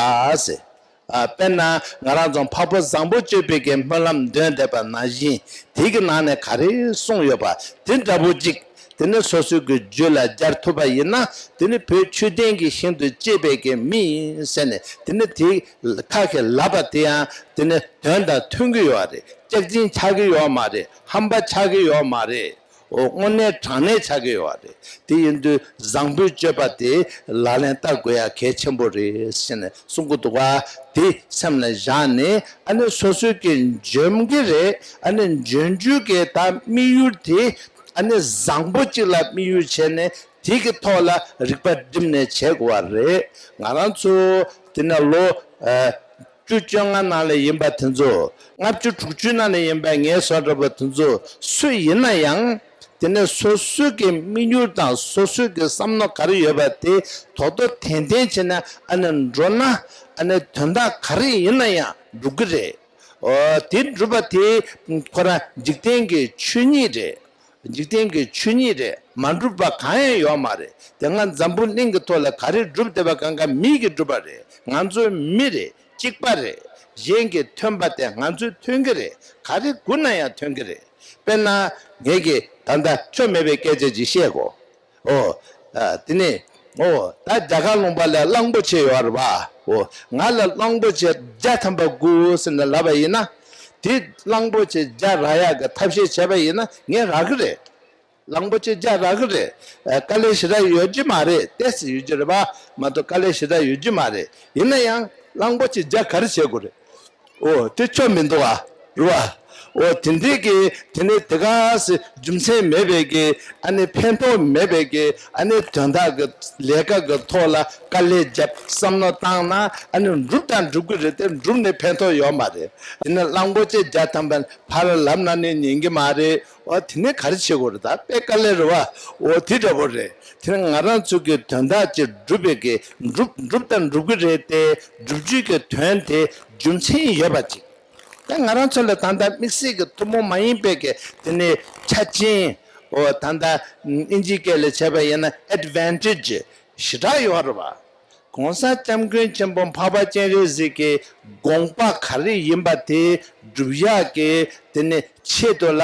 ཟེར། ཨ། དཔེར་ན་ང་རང་ཚོ་འཕགས་པ་བཟང་པོ་སྤྱོད་པའི་གི་སྨོན་ལམ་འདོན་བསྡད་པ་ནང་བཞིན། དེ་གི་ནང་ནས་ག་རེ་གསུངས་ཡོད་པ་དེ་འདྲ་པོ་ཅིག། དེ་ནི་སོ་སོའི་གི་རྒྱུད་ལ་སྦྱར་ཐུབ་པ་ཡིན་ན། དེ་ནི་བོད་ཆོས་ལྡན་གྱི་ཞིང་དུ་སྐྱེས་པའི་གི་མི་ཡིན་ཟེར་ནས། དེ་ནི་དེ་ཁ་གི་ལབ་པ་དེ་ཡང་དེ་ནི་དོན་དང་མཐུན་གྱི་ཡོད་རེད། སྐྱག་རྫུན་ཆགས་ཀྱི་ཡོད་མ་རེད། ཧམ་པ་ཆགས་ཀྱི་ཡོད་མ་རེད། འོ། དངོས་གནས་དྲང་གནས་ཆགས་ཀྱི་ཡོད་རེད། དེ་ཡིན་དུས་བཟང་པོའི་སྤྱོད་པ་དེ་ལག་ལེན་བསྟར་དགོས་ཡ་གལ་ཆེན་པོ་རེད་ཟེར་ནས་གསུང་གི་འདུག་ག། དེ་སེམས་ལ་བཞག་ནས། ཨ་ནི་སོ་སོའི་གི་འཇོན་གྱི་རེད། ཨ་ནི་འཇོན་རྒྱུ་གི་ད་དམིགས་ཡུལ་དེ། ཨ་ནི་བཟང་པོ་གཅིག་ལ་དམིགས་ཡུལ་བྱས་ནས། དེ་གི་ཐོག་ལ་རིག་པ་བསྒྲིམས་ནས་བྱེད་དགོས་པ་རེད། ང་རང་ཚོ་དེ་ནས་ལོ་ཨ་བཅུ་བཅོ་ལྔ་ནང་ལ་ཡིན་པ་དེ་ཚོ། ལྔ་བཅུ་དྲུག་ཅུ་ནང་ལ་ཡིན་པ་ངའི་བཟོ་འདྲ་པོ་དེ་ཚོ་སུ་ཡིན་ན་ཡང་། དེ་ནས་སོ་སོའི་གི་དམིགས་ཡུལ་དང་སོ་སོའི་གི་བསམ་མནོ་ག་རེ་ཡོད་པ་དེ་དོ་དོ་དན་དན་བྱས་ནས། ཨ་ནི་འགྲོ་ན། ཨ་ནི་དོན་དག་ག་རེ་ཡིན་ན་ཡང་འགྲུབ་གི་རེད། འོ། དེ་འགྲུབ་པ་དེ་ཁོ་རང་འཇིག་རྟེན་གྱི་ཆོས་ཉིད་རེད། འཇིག་རྟེན་གྱི་ཆོས་ཉིད་རེད། མ་འགྲུབ་པ་གང་ཡང་ཡོད་མ་རེད། དེ་སྔ་འཛམ་བུ་གླིང་གི་ཐོག་ལ་ག་རེ་གྲུབ་བསྡད་པ་གང་ག་མིས་ཀྱིས་གྲུབ་པ་རེད། ང་ཚོ་མི་རེད། གཅིག་པ་རེད། གཞན་གྱིས་ཐོན་པ་དེ་ང་ཚོས་ཐོན་གྱི་རེད། ག་རེ་སྒུག་ན་ཡང་ཐོན་གྱི་རེད། དཔེར་ན་ངས་ཀྱིས་ད་ལྟ་ཆོ་མེད་པའི་སྐད་ཆ་ཅིག་བཤད་གོ། ཨོ། ཨ། དེ་ནས། ཨོ། ད་རྒྱ་གར་ལུང་པ་ལ་གླང་པོ་ཆེ་ཡོད་རེད་པ། ཨོ། ང་ལ་གླང་པོ་ཆེ་བརྒྱ་ཐམ་པ་སྒུག་ཟེར་ནས་ལབ་པ་ཡིན་ན། དེ་གླང་པོ་ཆེ་བརྒྱ་རག་ཡག་གི་ཐབས་ཤེས་བྱས་པ་ཡིན་ན་ངས་རག་གི་རེད། གླང་པོ་ཆེ་བརྒྱ་རག་གི་རེད། ཨ། དཀའ་ལས་ཞེ་དྲག་ཡོད་ཀྱི་མ་རེད། ཏོག་ཙམ་ཡོད་ཀྱི་རེད་པ། མ་གཏོགས་དཀའ་ལས་ཞེ་དྲག་ཡོད་ཀྱི་མ་རེད། ཡིན་ན་ཡང་གླང་པོ་ཆེ་བརྒྱ་ག་རེ་བྱེད་དགོས་རེད། ཨོ། དེ་ཆོ་མི་འདུག་ཨ། རེད་པ། འོ་དེ་འདྲའི་གི་དེ་ནས་དེ་ག་སེ་རྒྱུ་མཚན་མེད་པའི་གི་ཨ་ནི་ཕན་ཐོགས་མེད་པའི་གི་ཨ་ནི་དོན་དག་གི་ལས་ཀ་གི་ཐོག་ལ་དཀའ་ལས་བརྒྱབ་བསམ་བློ་བཏང་ན་ཨ་ནི་འགྲུབ་དང་འགྲུབ་གི་རེད་དེ་འགྲུབ་ནས་ཕན་ཐོགས་ཡོད་མ་རེད། དེ་ནས་གླང་པོ་ཆེ་བརྒྱ་ཐམ་པ་ཕར་ལབ་ན་ནི་ཉན་གི་མ་རེད། འོ་དེ་ནས་ག་རེ་བྱེད་དགོས་རེད། ད་དཔེ་དཀའ་ལས་རེད་བ། འོ་དེ་འདྲ་བོ་རེད། དེ་ནས་ང་རང་ཚོ་གི་དོན་དག་ཅིག་འགྲུབ་པའི་གི་འགྲུབ་འགྲུབ་དང་འགྲུབ་གི་རེད་དེ་སྒྲུབ་རྒྱུ་གི་དོན་དེ་རྒྱུ་མཚན་ཡོད་པ་ཅིག་ད་ང་རང་ཚོ་ལ་ད་ལྟ་དམིགས་བསལ་གྱི་ཐུན་མོང་མ་ཡིན་པའི་གི་དེ་ནས་ཆ་རྐྱེན། འོ་ད་ལྟ་ཨིན་ཇིའི་སྐད་ལ་བྱས་པ་ཡིན་ན་ཨེཌ་ཝན་ཊེ་ཇི་ཞེ་དྲག་ཡོད་རེད་བ། གོང་ས་སྐྱབས་མགོན་ཆེན་པོ་འཕགས་པ་སྤྱན་རས་གཟིགས་ཀྱི་དགོངས་པ་ག་རེ་ཡིན་པ་དེ་སྒྲུབ་ཡག་གི་དེ་ནས་ཆེད་དུ་ལ་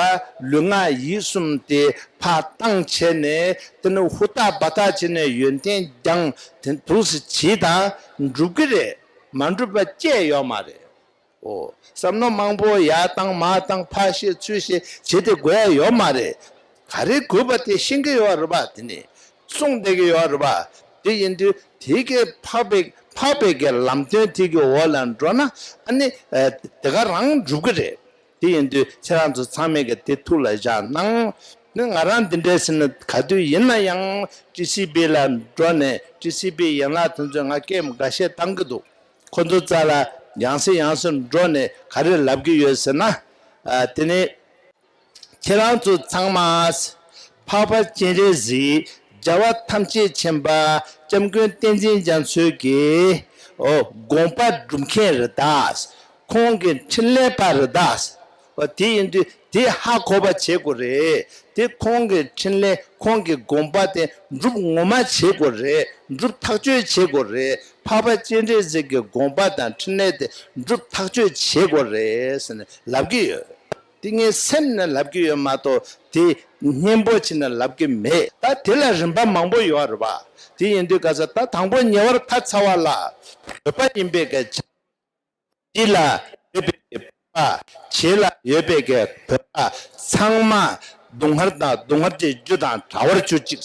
ལུས་ངག་ཡིད་གསུམ་དེ་ཕར་བཏང་བྱས་ནས་དེ་ནས་ཧུར་ཐག་འབད་ཐག་བྱས་ནས་ཡོན་ཏན་སྦྱངས་དེ་འདུག་སེ་བྱེད་དང་འགྲུབ་ཀྱི་རེད། མ་འགྲུབ་པ་ཅི་ཡང་ཡོད་མ་རེད། འོ། བསམ་བློ་མང་པོ་ཡར་བཏང་མར་བཏང་ཕར་བཤད་ཚུར་བཤད་བྱེད་དེ་དགོས་ཡ་ཡོད་མ་རེད། ག་རེ་དགོས་པ་དེ་ཤེས་ཀྱི་ཡོད་རེད་པ། དེ་ནི་གསུངས་བསྡད་ཀྱི་ཡོད་རེད་པ། དེ་ཡིན་དུས་དེ་གའི་འཕགས་པའི་འཕགས་པའི་གི་ལམ་སྟོན་དེ་གི་འོག་ལ་འགྲོ་ན་ཨ་ནི་ཨ་དེ་ག་རང་འགྲུབ་ཀྱི་རེད། དེ་ཡིན་དུས་ཁྱེད་རང་ཚོ་ཚང་མས་གི་དེ་ཐུགས་ལ་བཞག་གནང་། ནི་ང་རང་འདི་འདྲས་ཟེར་ན་ག་དུས་ཡིན་ན་ཡང་ཊི་སི་བི་ལ་འགྲོ་ནས་ཊི་སི་བི་ཡན་ལག་དེ་ཚོས་ང་སྐད་འགའ་ཤས་བཏང་གི་འདུག་ཁོ་ཚོ་རྩ་ལ་ཡང་སེ་ཡང་སེ་འགྲོ་ནས་ག་རེ་ལབ་ཀྱི་ཡོད་ཟེར་ན། ཨ་དེ་ནས་ཁྱེད་རང་ཚོ་ཚང་མ་འཕགས་པ་སྤྱན་རས་གཟིགས་རྒྱལ་བ་ཐམས་ཅད་མཁྱེན་པ་སྐྱབས་མགོན་བསྟན་འཛིན་རྒྱ་མཚོའི་གི་འོ་དགོངས་པ་སྒྲུབ་མཁན་རེད་ད། ཁོང་གི་འཕྲིན་ལས་པ་རེད་ད། འོ་དེ་ཡིན་དུས་དེ་ཧ་གོ་བ་བྱེད་དགོས་རེད། དེ་ཁོང་གི་འཕྲིན་ལས་ཁོང་གི་དགོངས་པ་དེ་སྒྲུབ་ངོ་མ་བྱེད་དགོས་རེད། སྒྲུབ་ཐག་གཅོད་བྱེད་དགོས་རེད། འཕགས་པ་སྤྱན་རས་གཟིགས་ཀྱི་དགོངས་པ་དང་འཕྲིན་ལས་དེ་སྒྲུབ་ཐག་གཅོད་བྱེད་དགོས་རེད་ཟེར་ནས་ལབ་ཀྱི་ཡོད། དེ་ངའི་སེམས་ནས་ལབ་ཀྱི་ཡོད་མ་གཏོགས་དེ་སྙན་པོ་བྱས་ནས་ལབ་ཀྱི་མེད། ད་དེ་ལ་རིམ་པ་མང་པོ་ཡོད་རེད་པ། དེ་ཡིན་དུས་ག་ས་ད་དང་པོ་ཉེ་བར་ཐར་ཚར་བ་ལ་བོད་པ་ཡིན་པའི་སྐད་ཆ། སྤྱི་ལ་ཡོད་པའི་གི་བོད་པ། བྱེས་ལ་ཡོད་པའི་གི་བོད་པ་ཚང་མ་སྡུག་བསྔལ་དང་སྡུག་བསྔལ་གྱི་རྒྱུ་དང་བྲལ་བར་གྱུར་ཅིག་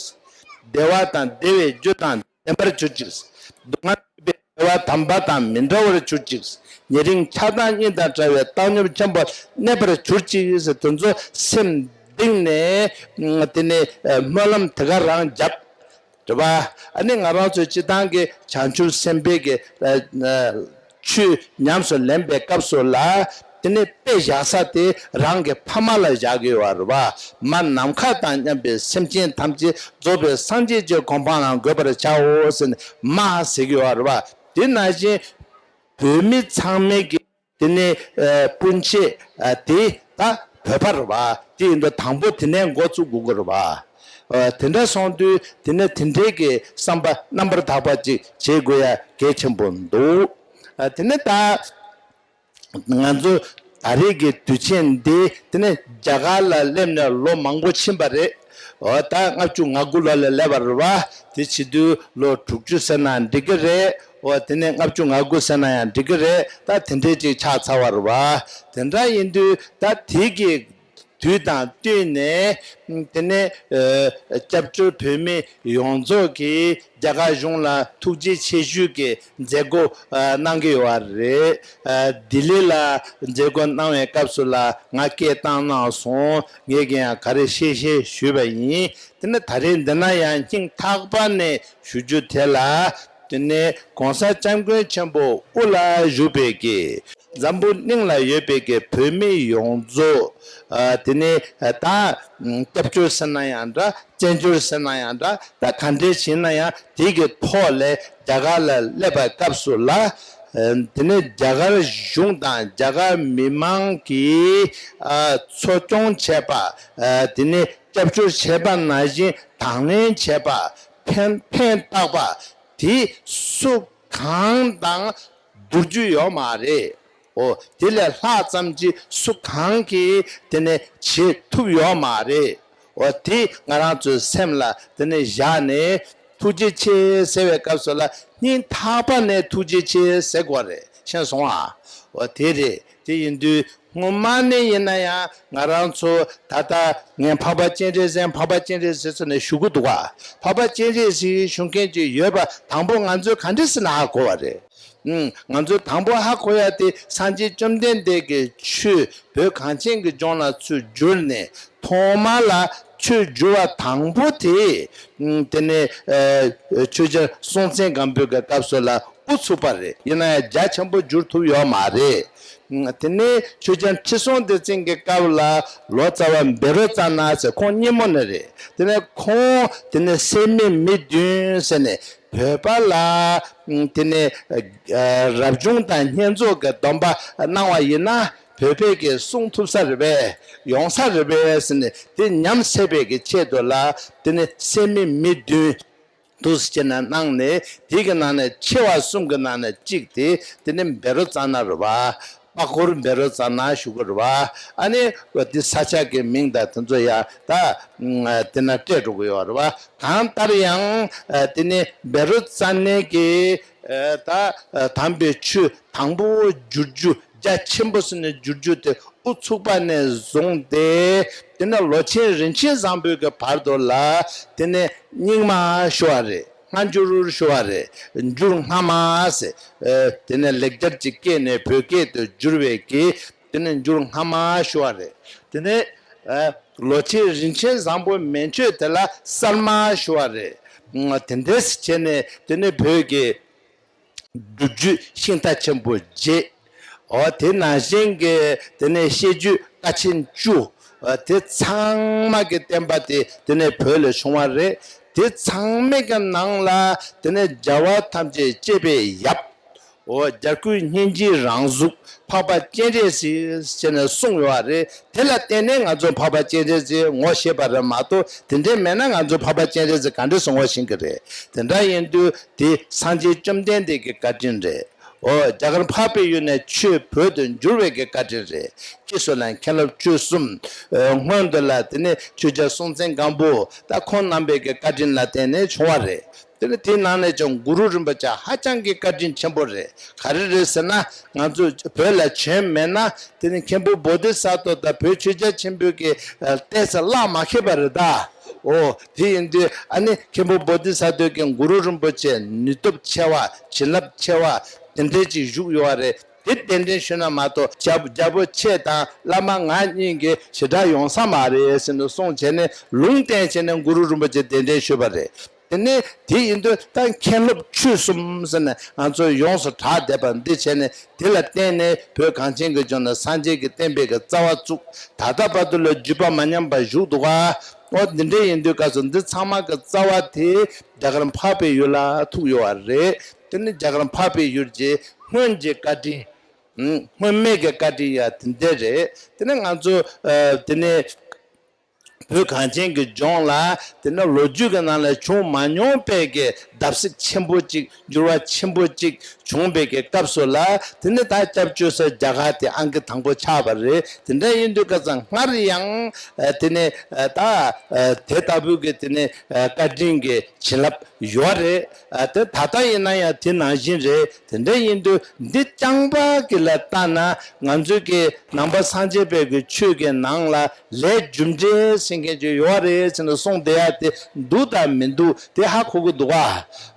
བདེ་བ་དང་བདེ་བའི་རྒྱུ་དང་ལྡན་པར་གྱུར་ཅིག་སྡུག་བསྔལ་མེད་པའི་བདེ་བ་དམ་པ་དང་མི་འབྲལ་བར་གྱུར་ཅིག་ཉེ་རིང་ཆགས་སྡང་གཉིས་དང་བྲལ་བའི་བཏང་སྙོམས་ཆེན་པོར་གནས་པར་གྱུར་ཅིག་ཟེར་དེ་ཚོ་སེམས་གཏིང་ནས་དེ་ནས་སྨོན་ལམ་དེ་ག་རང་བརྒྱབ། རེད་པ། ཨ་ནི་ང་རང་ཚོའི་སྤྱི་བཏང་གི་བྱང་ཆུབ་སེམས་དཔའི་གི་ཨ་ཨ་ཆོས་ཉམས་སུ་ལེན་པའི་སྐབས་སུ་ལ་དེ་ནི་དཔེ་བཞག་ས་དེ་རང་གི་ཕ་མ་ལ་བཞག་གི་ཡོད་རེད་པ། མ་ནམ་མཁའ་དང་མཉམ་པའི་སེམས་ཅན་ཐམས་ཅད་རྫོགས་པའི་སངས་རྒྱས་ཀྱི་གོ་འཕང་ལ་འགོད་པར་བྱའོ་ཟེར་ནས་མ་ཟེར་གི་ཡོད་རེད་པ། དེ་ནང་བཞིན་བོད་མི་ཚང་མས་ཀྱི་དེ་ནས་ཨ་སྤུན་མཆེད་ཨ་དེ་ད་བོད་པ་རེད་པ། དེ་ཡིན་དུས་དང་པོ་དེ་ནས་འགོ་བཙུགས་དགོས་ཀྱི་རེད་པ། ཨ་དེ་འདྲ་སོང་དུས་དེ་ནས་དེ་འདྲའི་གི་བསམ་པ་རྣམ་པར་དག་པ་ཅིག་བྱེད་དགོས་ཡ་གལ་ཆེན་པོ་འདུག་ཨ་དེ་ནས་ད་ང་ཚོ་ད་རེས་ཀྱི་དུས་ཆེན་འདི་དེ་ནས་རྒྱ་གར་ལ་སླེབས་ནས་ལོ་མང་པོ་ཕྱིན་པ་རེད། འོ་ད་ལྔ་བཅུ་ང་དགུ་ལོ་ལ་སླེབས་པ་རེད་པ། དེ་བྱེད་དུས་ལོ་དྲུག་ཅུ་ཟེར་ན་འགྲིག་གི་རེད། འོ་དེ་ནས་ལྔ་བཅུ་ང་དགུ་ཟེར་ན་ཡང་འགྲིག་གི་རེད། ད་དེ་འདྲའི་ཅིག་ཆགས་ཚར་བ་རེད་པ། དེ་འདྲ་ཡིན་དུས་ད་དེ་གི་དུས་དང་བསྟུན་ནས་དེ་ནས་ཨ་སྐྱབས་བཅོལ་བོད་མི་ཡོངས་རྫོགས་ཀྱིས་རྒྱ་གར་གཞུང་ལ་ཐུགས་རྗེ་ཆེ་ཞུའི་གི་མཛད་སྒོ་ཨ་གནང་གི་ཡོད་པ་རེད། ཨ་ལྡི་ལི་ལ་མཛད་སྒོ་གནང་བའི་སྐབས་སུ་ལ་ང་སྐད་བཏང་གནང་སོང་། ངས་ཀྱང་ཡང་ག་རེ་བཤད་བཤད་ཞུས་པ་ཡིན། དེ་ནས་ད་རེས་འདི་ན་ཡང་སྙིང་ཐག་པ་ནས་ཞུ་རྒྱུ་དེ་ལ། དེ་ནས་གོང་ས་སྐྱབས་མགོན་ཆེན་པོ་དབུ་ལ་བཞུགས་པའི་གི་འཛམ་བུ་གླིང་ལ་ཡོད་པའི་གི་བོད་མི་ཡོངས་རྫོགས་ཨ་དེ་ནས་ད་སྐྱབས་བཅོལ་ཟེར་ན་ཡང་འདྲ། བཙན་བྱོལ་ཟེར་ན་ཡང་འདྲ། ད་ག་འདྲས་བྱས་ན་ཡང་དེ་གི་ཐོག་ལས་རྒྱ་གར་ལ་སླེབས་པའི་སྐབས་སུ་ལ། ཨ་དེ་ནས་རྒྱ་གར་གཞུང་དང་རྒྱ་གར་མི་མང་གིས་ཨ་འཚོ་སྐྱོང་བྱས་པ། ཨ་དེ་ནས་སྐྱབས་བཅོལ་བྱས་པ་ནང་བཞིན་དང་ལེན་བྱས་པ། ཕན་ཕན་བཏགས་པ་དེ་སུ་གང་དང་བསྡུར་རྒྱུ་ཡོད་མ་རེད། འོ་དེ་ལས་ལྷག་ཙམ་གྱི་སུ་གང་གིས་དེ་ནས་བྱེད་ཐུབ་ཡོད་མ་རེད། འོ་དེ་ང་རང་ཚོའི་སེམས་ལ་དེ་ནས་བཞག་ནས་ཐུགས་རྗེ་ཆེ་ཟེར་བའི་སྐབས་སུ་ལ་སྙིང་ཐག་པ་ནས་ཐུགས་རྗེ་ཆེ་ཟེར་དགོས་རེད། ཤེས་སོང་ཨ། འོ་དེ་རེད། དེ་ཡིན་དུས་སྔོན་མ་ནས་ཡིན་ན་ཡང་ང་རང་ཚོ་ད་ལྟ་ངས་འཕགས་པ་སྤྱན་རས་གཟིགས་འཕགས་པ་སྤྱན་རས་གཟིགས་ཟེར་ནས་ཞུ་གི་འདུག་ག་འཕགས་པ་སྤྱན་རས་གཟིགས་ཞུ་མཁན་ཅིག་ཡོད་པ་དང་པོ་ང་ཚོས་ག་འདྲས་ཟེར་ན་ཧ་གོ་བ་རེད། ང་ཚོས་དང་པོ་ཧ་གོ་ཡ་དེ་སངས་རྒྱས་བཅོམ་ལྡན་འདས་ཀྱིས་ཆོས་བོད་གངས་ཅན་གྱི་ལྗོངས་ལ་ཚུར་བསྒྱུར་ནས་ཐོག་མ་ལ་ཆོས་བསྒྱུར་བ་དང་པོ་དེ་དེ་ནས་ཆོས་རྒྱལ་སྲོང་བཙན་སྒམ་པོའི་གི་སྐབས་སུ་ལ་དབུ་ཚུགས་པ་རེད། ཡིན་ན་ཡང་རྒྱ་ཆེན་པོ་བསྒྱུར་ཐུབ་ཡོད་མ་རེད། དེ་ནས་ཆོས་རྒྱལ་ཁྲི་སྲོང་ལྡེ་བཙན་གྱི་སྐབས་ལ་ལོ་ཙཱ་བ་བཻ་རོ་ཙ་ན་ཟེར་ཁོང་སྙེ་མོ་ནས་རེད། དེ་ནས་ཁོང་དེ་ནས་སད་མི་མི་བདུན་ཟེར་ནས་བོད་པ་ལ་དེ་ནས་རབ་བྱུང་དང་བསྙེན་རྫོགས་ཀྱི་སྡོམ་པ་གནང་བ་ཡིན་ན་བོད་པས་ཀྱི་སྲུང་ཐུབ་ས་རེད་པས། ཡོང་ས་རེད་པས་ཟེར་ནས་དེ་ཉམས་སད་པའི་གི་ཆེད་དུ་ལ་དེ་ནས་སད་མི་མི་བདུན། འདུག་སེ་བྱས་ནས་གནང་ནས་དེ་གི་ནང་ནས་ཆེ་བ་གསུམ་གི་ནང་ནས་གཅིག་དེ་དེ་ནི་བཻ་རོ་ཙ་ན་རེད་བ། པགས་ཀོར་བཻ་རོ་ཙ་ན་ཞུ་གི་རེད་བ། ཨ་ནི་དེ་ས་ཆ་གི་མིང་དང་དེ་ཚོ་ཡང་ད་དེ་ན་སྤྲད་འགྲོ་གི་ཡོད་རེད་བ། གང་ལྟར་ཡང་དེ་ནི་བཻ་རོ་ཙ་ན་གི་ད་དམ་པའི་ཆོས་དང་པོ་བསྒྱུར་རྒྱུ་རྒྱ་ཆེན་པོ་ཟེར་ནས་བསྒྱུར་རྒྱུ་དེ་དབུ་ཚུགས་པ་ནས་བཟུང་སྟེ་དེ་ནས་ལོ་ཆེན་རིན་ཆེན་བཟང་པོའི་གི་བར་དུ་ལ་དེ་ནས་རྙིང་མ་ཞུ་བ་རེད། སྔ་འགྱུར་ཞུ་བ་རེད། འགྱུར་སྔ་མ་ཟེར། དེ་ནས་ལེགས་སྦྱར་གྱི་སྐད་ནས་བོད་སྐད་དུ་བསྒྱུར་བའི་གི་དེ་ནས་འགྱུར་སྔ་མ་ཞུ་བ་རེད། དེ་ནས་ལོ་ཆེན་རིན་ཆེན་བཟང་པོ་མན་ཆད་དེ་ལ་གསར་མ་ཞུ་བ་རེད། དེ་འདྲས་བྱས་ནས་དེ་ནས་བོད་ཀྱི་སྒྲུབ་བརྒྱུད་ཤིང་རྟ་ཆེན་པོ་བརྒྱད། འོ་དེ་ནང་བཞིན་གྱི་དེ་ནས་བཤད་རྒྱུད་ཀ་ཆེན་བཅུ། འོ་དེ་ཚང་མ་གི་བསྟན་པ་དེ་དེ་ནས་བོད་ལ་བྱུང་བ་རེད། དེ་ཚང་མའི་གི་ནང་ལ་དེ་ནས་རྒྱལ་བ་ཐམས་ཅད་སྤྱད་པའི་ཡབ། འོ་རྒྱལ་ཀུན་སྙིང་རྗེའི་རང་གཟུགས་འཕགས་པ་སྤྱན་རས་གཟིགས་ཟེར་ནས་གསུངས་ཡོད་རེད། དེ་ལ་བརྟེན་ནས་ང་ཚོ་འཕགས་པ་སྤྱན་རས་གཟིགས་ངོ་ཤེས་པ་རེད་མ་གཏོགས་དེ་འདྲས་མེད་ན་ང་ཚོ་འཕགས་པ་སྤྱན་རས་གཟིགས་ག་འདྲས་སུ་ངོ་ཤེས་ཀྱི་རེད། དེ་འདྲ་ཡིན་དུས་དེ་སངས་རྒྱས་བཅོམ་ལྡན་འདས་ཀྱི་བཀའ་དྲིན་རེད། འོ་རྒྱ་གར་འཕགས་པའི་ཡུལ་ནས་ཆོས་བོད་དུ་འགྱུར་བའི་གི་བཀའ་དྲིན་རེད། ཅེས་སོགས་ལ་མཁན་སློབ་ཆོས་གསུམ། སྔོན་དུ་ལ་དེ་ནས་ཆོས་རྒྱལ་སྲོང་བཙན་སྒམ་པོ་ད་ཁོང་རྣམ་པའི་གི་བཀའ་དྲིན་ལ་བརྟེན་ནས་བྱུང་བ་རེད། དེ་ནས་དེའི་ནང་ནས་ཀྱང་གུ་རུ་རིན་པོ་ཆེ་ཧ་ཅང་གི་བཀའ་དྲིན་ཆེན་པོ་རེད། ག་རེ་རེད་ཟེར་ན་ང་ཚོ་བོད་ལ་བྱོན་མེད་ན་དེ་ནས་མཁན་པོ་བོ་དྷི་ས་ཏྭ་དང་བོད་ཆོས་རྒྱལ་ཆེན་པོའི་གི་ལྟས་ས་བརླག་མ་ཤེས་པ་རེད་ད། འོ་དེ་ཡིན་དུས་ཨ་ནི་མཁན་པོ་བོ་དྷི་ས་ཏྭ་གི་གུ་རུ་རིན་པོ་ཆེ་ནུས་སྟོབས་ཆེ་བ་བྱིན་རླབས་ཆེ་བ་དེ་འདྲས་ཅིག་བཞུགས་ཡོད་རེད། དེ་གདན་འདྲེན་ཞུས་ན་མ་གཏོགས་རྒྱ་རྒྱལ་པོ་ཁྱེད་དང་བླ་མ་ང་གཉིས་ཀྱི་ཞེ་དྲག་ཡོང་ས་མ་རེད་ཟེར་ནས་གསུངས་བྱས་ནས་ལུང་བསྟན་བྱས་ནས་གུ་རུ་རིན་པོ་ཆེ་གདན་འདྲེན་ཞུས་པ་རེད། དེ་ནས་དེ་ཡིན་དུས་ད་མཁན་སློབ་ཆོས་གསུམ་ཟེར་ནས་ང་ཚོ་ཡོངས་སུ་གྲགས་བསྡད་པ་འདི་བྱས་ནས་དེ་ལ་བརྟེན་ནས་བོད་གངས་ཅན་གྱི་ལྗོངས་ན་སངས་རྒྱས་ཀྱི་བསྟན་པའི་གི་རྩ་བ་བཙུགས། ད་ལྟ་བར་དུ་ལ་བརྒྱུད་པ་མ་ཉམས་པ་བཞུགས་འདུག་ག་འོ་འདི་འདྲ་ཡིན་དུས་སྐབས་སུ་འདི་ཚང་མ་གི་རྩ་བ་དེ་རྒྱ་གར་འཕགས་པའི་ཡུལ་ལ་ཐུག་ཡོད་པ་རེད། དེ་ནི་རྒྱ་གར་འཕགས་པའི་ཡུལ་གྱི་སྔོན་གྱི་བཀའ་དྲིན། སྔོན་མེད་ཀྱི་བཀའ་དྲིན་ཡང་དེ་འདྲ་རེད། དེ་ནི་ང་ཚོ་དེ་ནི་བོད་གངས་ཅན་གྱི་ལྗོངས་ལ་དེ་ནི་ལོ་རྒྱུས་ཀྱི་ནང་ལ་བྱུང་མ་མྱོང་པའི་གི་བརྡབ་གསིག་ཆེན་པོ་གཅིག་འགྱུར་བ་ཆེན་པོ་གཅིག་བྱུང་བའི་གི་སྐབས་སུ་ལ་དེ་ནི་ད་སྐྱབས་བཅོལ་ས་རྒྱ་གར་དེ་ཨང་ཀི་དང་པོ་ཆགས་པ་རེད། དེ་འདྲ་ཡིན་དུས་སྐབས་སུ་སྔར་ཡང་དེ་ནི་ད་དེ་ལྟ་བུའི་གི་དེ་ནི་བཀའ་དྲིན་གྱི་བྱིན་རླབས་ཡོད་རེད། དེ་ད་ལྟ་ཡིན་ན་ཡང་དེ་ནང་བཞིན་རེད། དེ་འདྲ་ཡིན་དུས་འདི་རྐྱང་པ་གི་ལ་ལྟ་ན་ང་ཚོའི་གི་ནང་པ་སངས་རྒྱས་པའི་གི་ཆོས་ཀྱི་ནང་ལ་ལས་རྒྱུ་འབྲས་ཟེར་མཁན་ཅིག་ཡོད་རེད་ཟེར་ནས་གསུངས་བསྡད་ཡ་དེ་འདུག་དང་མི་འདུག་དེ་ཧ་གོ་གི་འདུག་ག་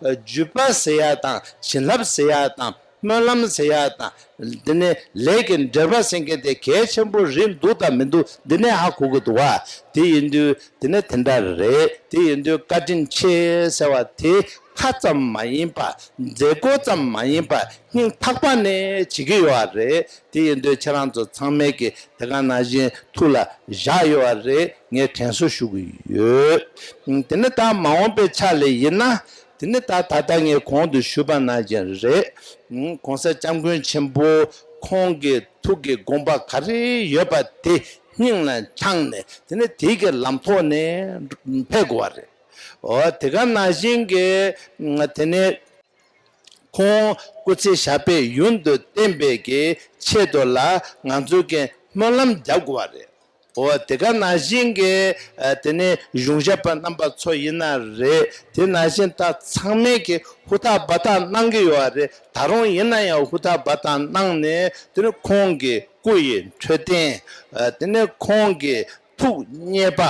བརྒྱུད་པ་ཟེར་ཡ་དང་བྱིན་རླབས་ཟེར་ཡ་དང་སྨོན་ལམ་ཟེར་ཡ་དང་དེ་ནས་ལས་ཀྱི་འབྲེལ་བ་ཟེར་མཁན་དེ་གལ་ཆེན་པོ་རེད་འདུག་དང་མི་འདུག་འདི་ནས་ཧ་གོ་གི་འདུག་ག་དེ་ཡིན་དུས། དེ་ནི་དེ་འདྲ་རེད། དེ་ཡིན་དུས་བཀའ་དྲིན་ཆེ་ཟེར་བ་དེ་ཁ་ཙམ་མ་ཡིན་པ། མཛད་སྒོ་ཙམ་མ་ཡིན་པ་སྙིང་ཐག་པ་ནས་བྱེད་ཀྱི་ཡོད་པ་རེད། དེ་ཡིན་དུས་ཁྱེད་རང་ཚོ་ཚང་མས་ཀྱི་དེ་ག་ནང་བཞིན་ཐུགས་ལ་བཞག་ཡོད་པ་རེད། ངས་དྲན་གསོ་ཞུ་གི་ཡོད། དེ་ནི་ད་མ་འོངས་པའི་ཆ་ལ་ཡིན་ན། དེ་ནི་ད་ད་ལྟ་ངས་གོང་དུ་ཞུས་པ་ནང་བཞིན་རེད། གོང་ས་སྐྱབས་མགོན་ཆེན་པོ་ཁོང་གི་ཐུགས་ཀྱི་དགོངས་པ་ག་རེ་ཡོད་པ་དེ་སྙིང་ལ་འཆང་ནས་དེ་ནི་དེའི་གི་ལམ་ཐོག་ནས་ཕེབས་དགོས་པ་རེད། འོ་དེ་ག་ནང་བཞིན་གྱི་དེ་ནས་ཁོང་སྐུ་ཚེ་ཞབས་པད་ཡུན་དུ་བརྟན་པའི་གི་ཆེད་དུ་ལ་ང་ཚོའི་གི་སྨོན་ལམ་རྒྱག་དགོས་པ་རེད། འོ་དེ་ག་ནང་བཞིན་གྱི་དེ་ནས་གཞུང་ཞབས་པ་རྣམ་པ་ཚོ་ཡིན་ན་རེད། དེ་ནང་བཞིན་ད་ཚང་མས་ཀྱི་ཧུར་ཐག་འབད་ཐག་གནང་གི་ཡོད་པ་རེད། ད་རུང་ཡིན་ན་ཡང་ཧུར་ཐག་འབད་ཐག་གནང་ནས་དེ་ནས་ཁོང་གི་སྐུ་ཡི་འཕྲོད་བསྟེན། དེ་ནས་ཁོང་གི་ཐུགས་མཉེས་པ།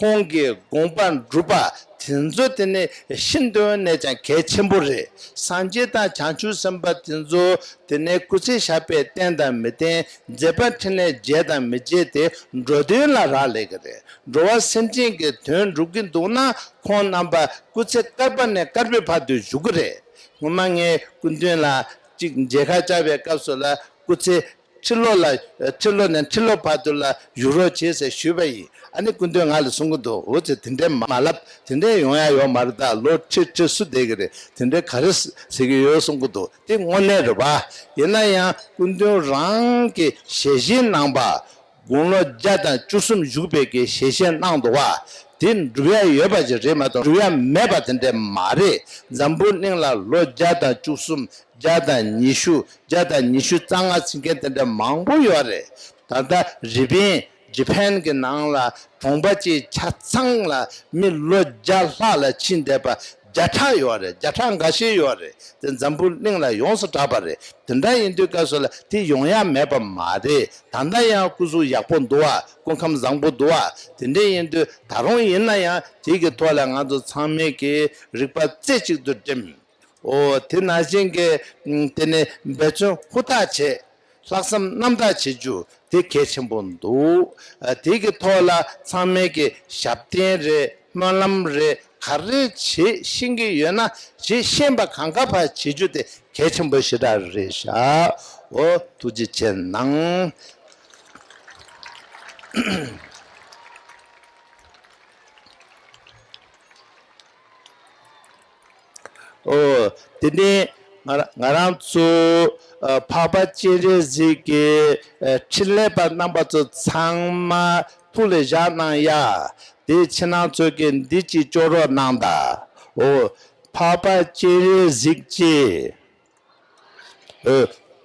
ཁོང་གི་དགོངས་པ་འགྲུབ་པ། དེ་ཚོ་དེ་ནི་ཤིན་ཏུ་ནས་ཀྱང་གལ་ཆེན་པོ་རེད། སངས་རྒྱས་དང་བྱང་ཆུབ་སེམས་དཔའ་དེ་ཚོ་དེ་ནས་སྐུ་ཚེ་ཞབས་པད་བརྟན་དང་མི་བརྟན། མཛད་པ་འཕྲིན་ལས་རྒྱས་དང་མི་རྒྱས་དེ་འགྲོ་དོན་ལ་རག་ལས་ཀྱི་རེད། འགྲོ་བ་སེམས་ཅན་གྱི་དོན་སྒྲུབ་ཀྱི་འདུག་ན་ཁོང་རྣམ་པ་སྐུ་ཚེ་བསྐལ་པ་ནས་བསྐལ་པའི་བར་དུ་བཞུགས་ཀྱི་རེད། སྔོན་མ་ངས་སྐུ་མདུན་ལ་གཅིག་མཇལ་ཁ་བཅར་བའི་སྐབས་སུ་ལ་སྐུ་ཚེ་ཁྲི་ལོ་ལ་ཁྲི་ལོ་ནས་ཁྲི་ལོ་བར་དུ་ལ་བཞུགས་རོགས་བྱེད་ཟེར་ཞུས་པ་ཡིན། ཨ་ནི་སྐུ་མདུན་ང་ལ་གསུང་གི་འདུག་འོ་ཙི་དེ་འདྲས་མ་ལབ། དེ་འདྲས་ཡོང་ཡ་ཡོད་མ་རེད། ད་ལོ་ཁྲི་ཁྲི་སུ་བསྡད་ཀྱི་རེད། དེ་འདྲས་ག་རེ་ཟེར་གྱི་ཡོད་གསུང་གི་འདུག་དེ་དངོས་གནས་རེད་པ། ཡིན་ན་ཡང་སྐུ་མདུན་རང་གི་ཞལ་བཞེས་གནང་པ། དགུང་ལོ་བརྒྱ་དང་བཅུ་གསུམ་བཞུགས་པའི་གི་ཞལ་བཞེས་གནང་འདུག་བ། དེ་འགྲུབ་ཡ་ཡོད་པ་ཅིག་རེད་མ་གཏོགས་འགྲུབ་ཡ་མེད་པ་དེ་འདྲས་མ་རེད། འཛམ་བུ་གླིང་ལ་ལོ་བརྒྱ་དང་བཅུ་གསུམ། བརྒྱ་དང་ཉི་ཤུ། བརྒྱ་དང་ཉི་ཤུ་རྩ་ལྔ་ཕྱིན་མཁན་དེ་འདྲ་མང་པོ་ཡོད་རེད། ད་ལྟ་རི་པིན་ཇི་པན་གྱི་ནང་ལ་གྲོང་པ་གཅིག་ཆ་ཚང་ལ་མི་ལོ་བརྒྱ་ལྷག་ལ་ཕྱིན་བསྡད་པ་བརྒྱ་ཕྲག་ཡོད་རེད། བརྒྱ་ཕྲག་འགའ་ཤས་ཡོད་རེད། དེ་འཛམ་བུ་གླིང་ལ་ཡོངས་སུ་གྲགས་པ་རེད། དེ་འདྲ་ཡིན་དུས་སྐབས་སུ་ལ་དེ་ཡོང་ཡ་མེད་པ་མ་རེད། ད་ལྟ་ཡང་སྐུ་གཟུགས་ཡག་པོ་འདུག་བ། སྐུ་ཁམས་བཟང་པོ་འདུག་བ། དེ་འདྲ་ཡིན་དུས་ད་རུང་ཡིན་ན་ཡང་དེ་གི་ཐོག་ལ་ང་ཚོ་ཚང་མས་ཀྱི་རིག་པ་རྩེ་གཅིག་ཏུ་བསྒྲིམས། འོ་དེ་ནང་བཞིན་གྱི་ཨ་དེ་ནས་འབད་བརྩོན་ཧུར་ཐག་བྱེད། ལྷག་བསམ་རྣམ་དག་བྱེད་རྒྱུ་དེ་གལ་ཆེན་པོ་འདུག་ཨ་དེ་གི་ཐོག་ལ་ཚང་མས་ཀྱི་ཞབས་བརྟན་རེད། སྨོན་ལམ་རེད། ག་རེ་བྱེད་ཤེས་ཀྱི་ཡོད་ན་བྱེད་ཤེས་པ་གང་ག་བ་བྱེད་རྒྱུ་དེ་གལ་ཆེན་པོ་ཞེ་དྲག་རེད་ཤག་འོ་ཐུགས་རྗེ་ཆེ་གནང་། ཨོ། དེ་ནས་ང་ར་ང་རང་ཚོ་ཨ་འཕགས་པ་སྤྱན་རས་གཟིགས་ཀྱི་ཨ་འཕྲིན་ལས་པ་རྣམ་པ་ཚོ་ཚང་མ་ཐུགས་ལ་བཞག་གནང་ཡ། དེ་ཕྱི་ནང་ཚོ་གི་འདི་གཅིག་སྐྱོར་རོགས་གནང་དང་། ཨོ། འཕགས་པ་སྤྱན་རས་གཟིགས་ཀྱི་ཨ་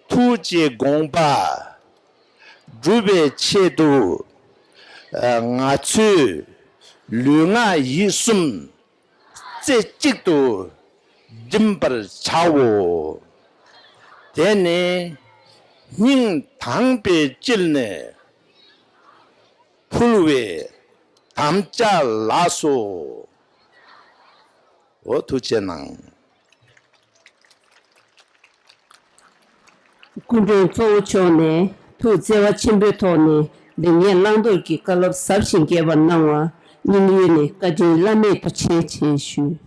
ཐུགས་ཀྱི་དགོངས་པ་སྒྲུབ་པའི་ཆེད་དུ་ཨ་ང་ཚོས་ལུས་ངག་ཡིད་གསུམ་རྩེ་གཅིག་ཏུ་སྒྲིམ་པར་བྱའོ། དེ་ནི་སྙིང་དྭངས་པའི་དཀྱིལ་ནས་ཕུལ་བའི་དམ་བཅའ་ལགས་སོ། འོ་ཐུགས་རྗེ་གནང་། སྐུ་མགྲོན་གཙོ་བོ་མཆོག་ནས་ཐུགས་བརྩེ་བ་ཆེན་པོའི་ཐོག་ནས་ལེགས་ཉེས་བླང་དོར་གྱི་བཀའ་སློབ་ཟབ་ཞིང་རྒྱས་པར་གནང་བར་སྙིང་དབུས་ནས་བཀའ་དྲིན་བླ་མེད་དུ་ཆེ་ཆེ་ཞུ།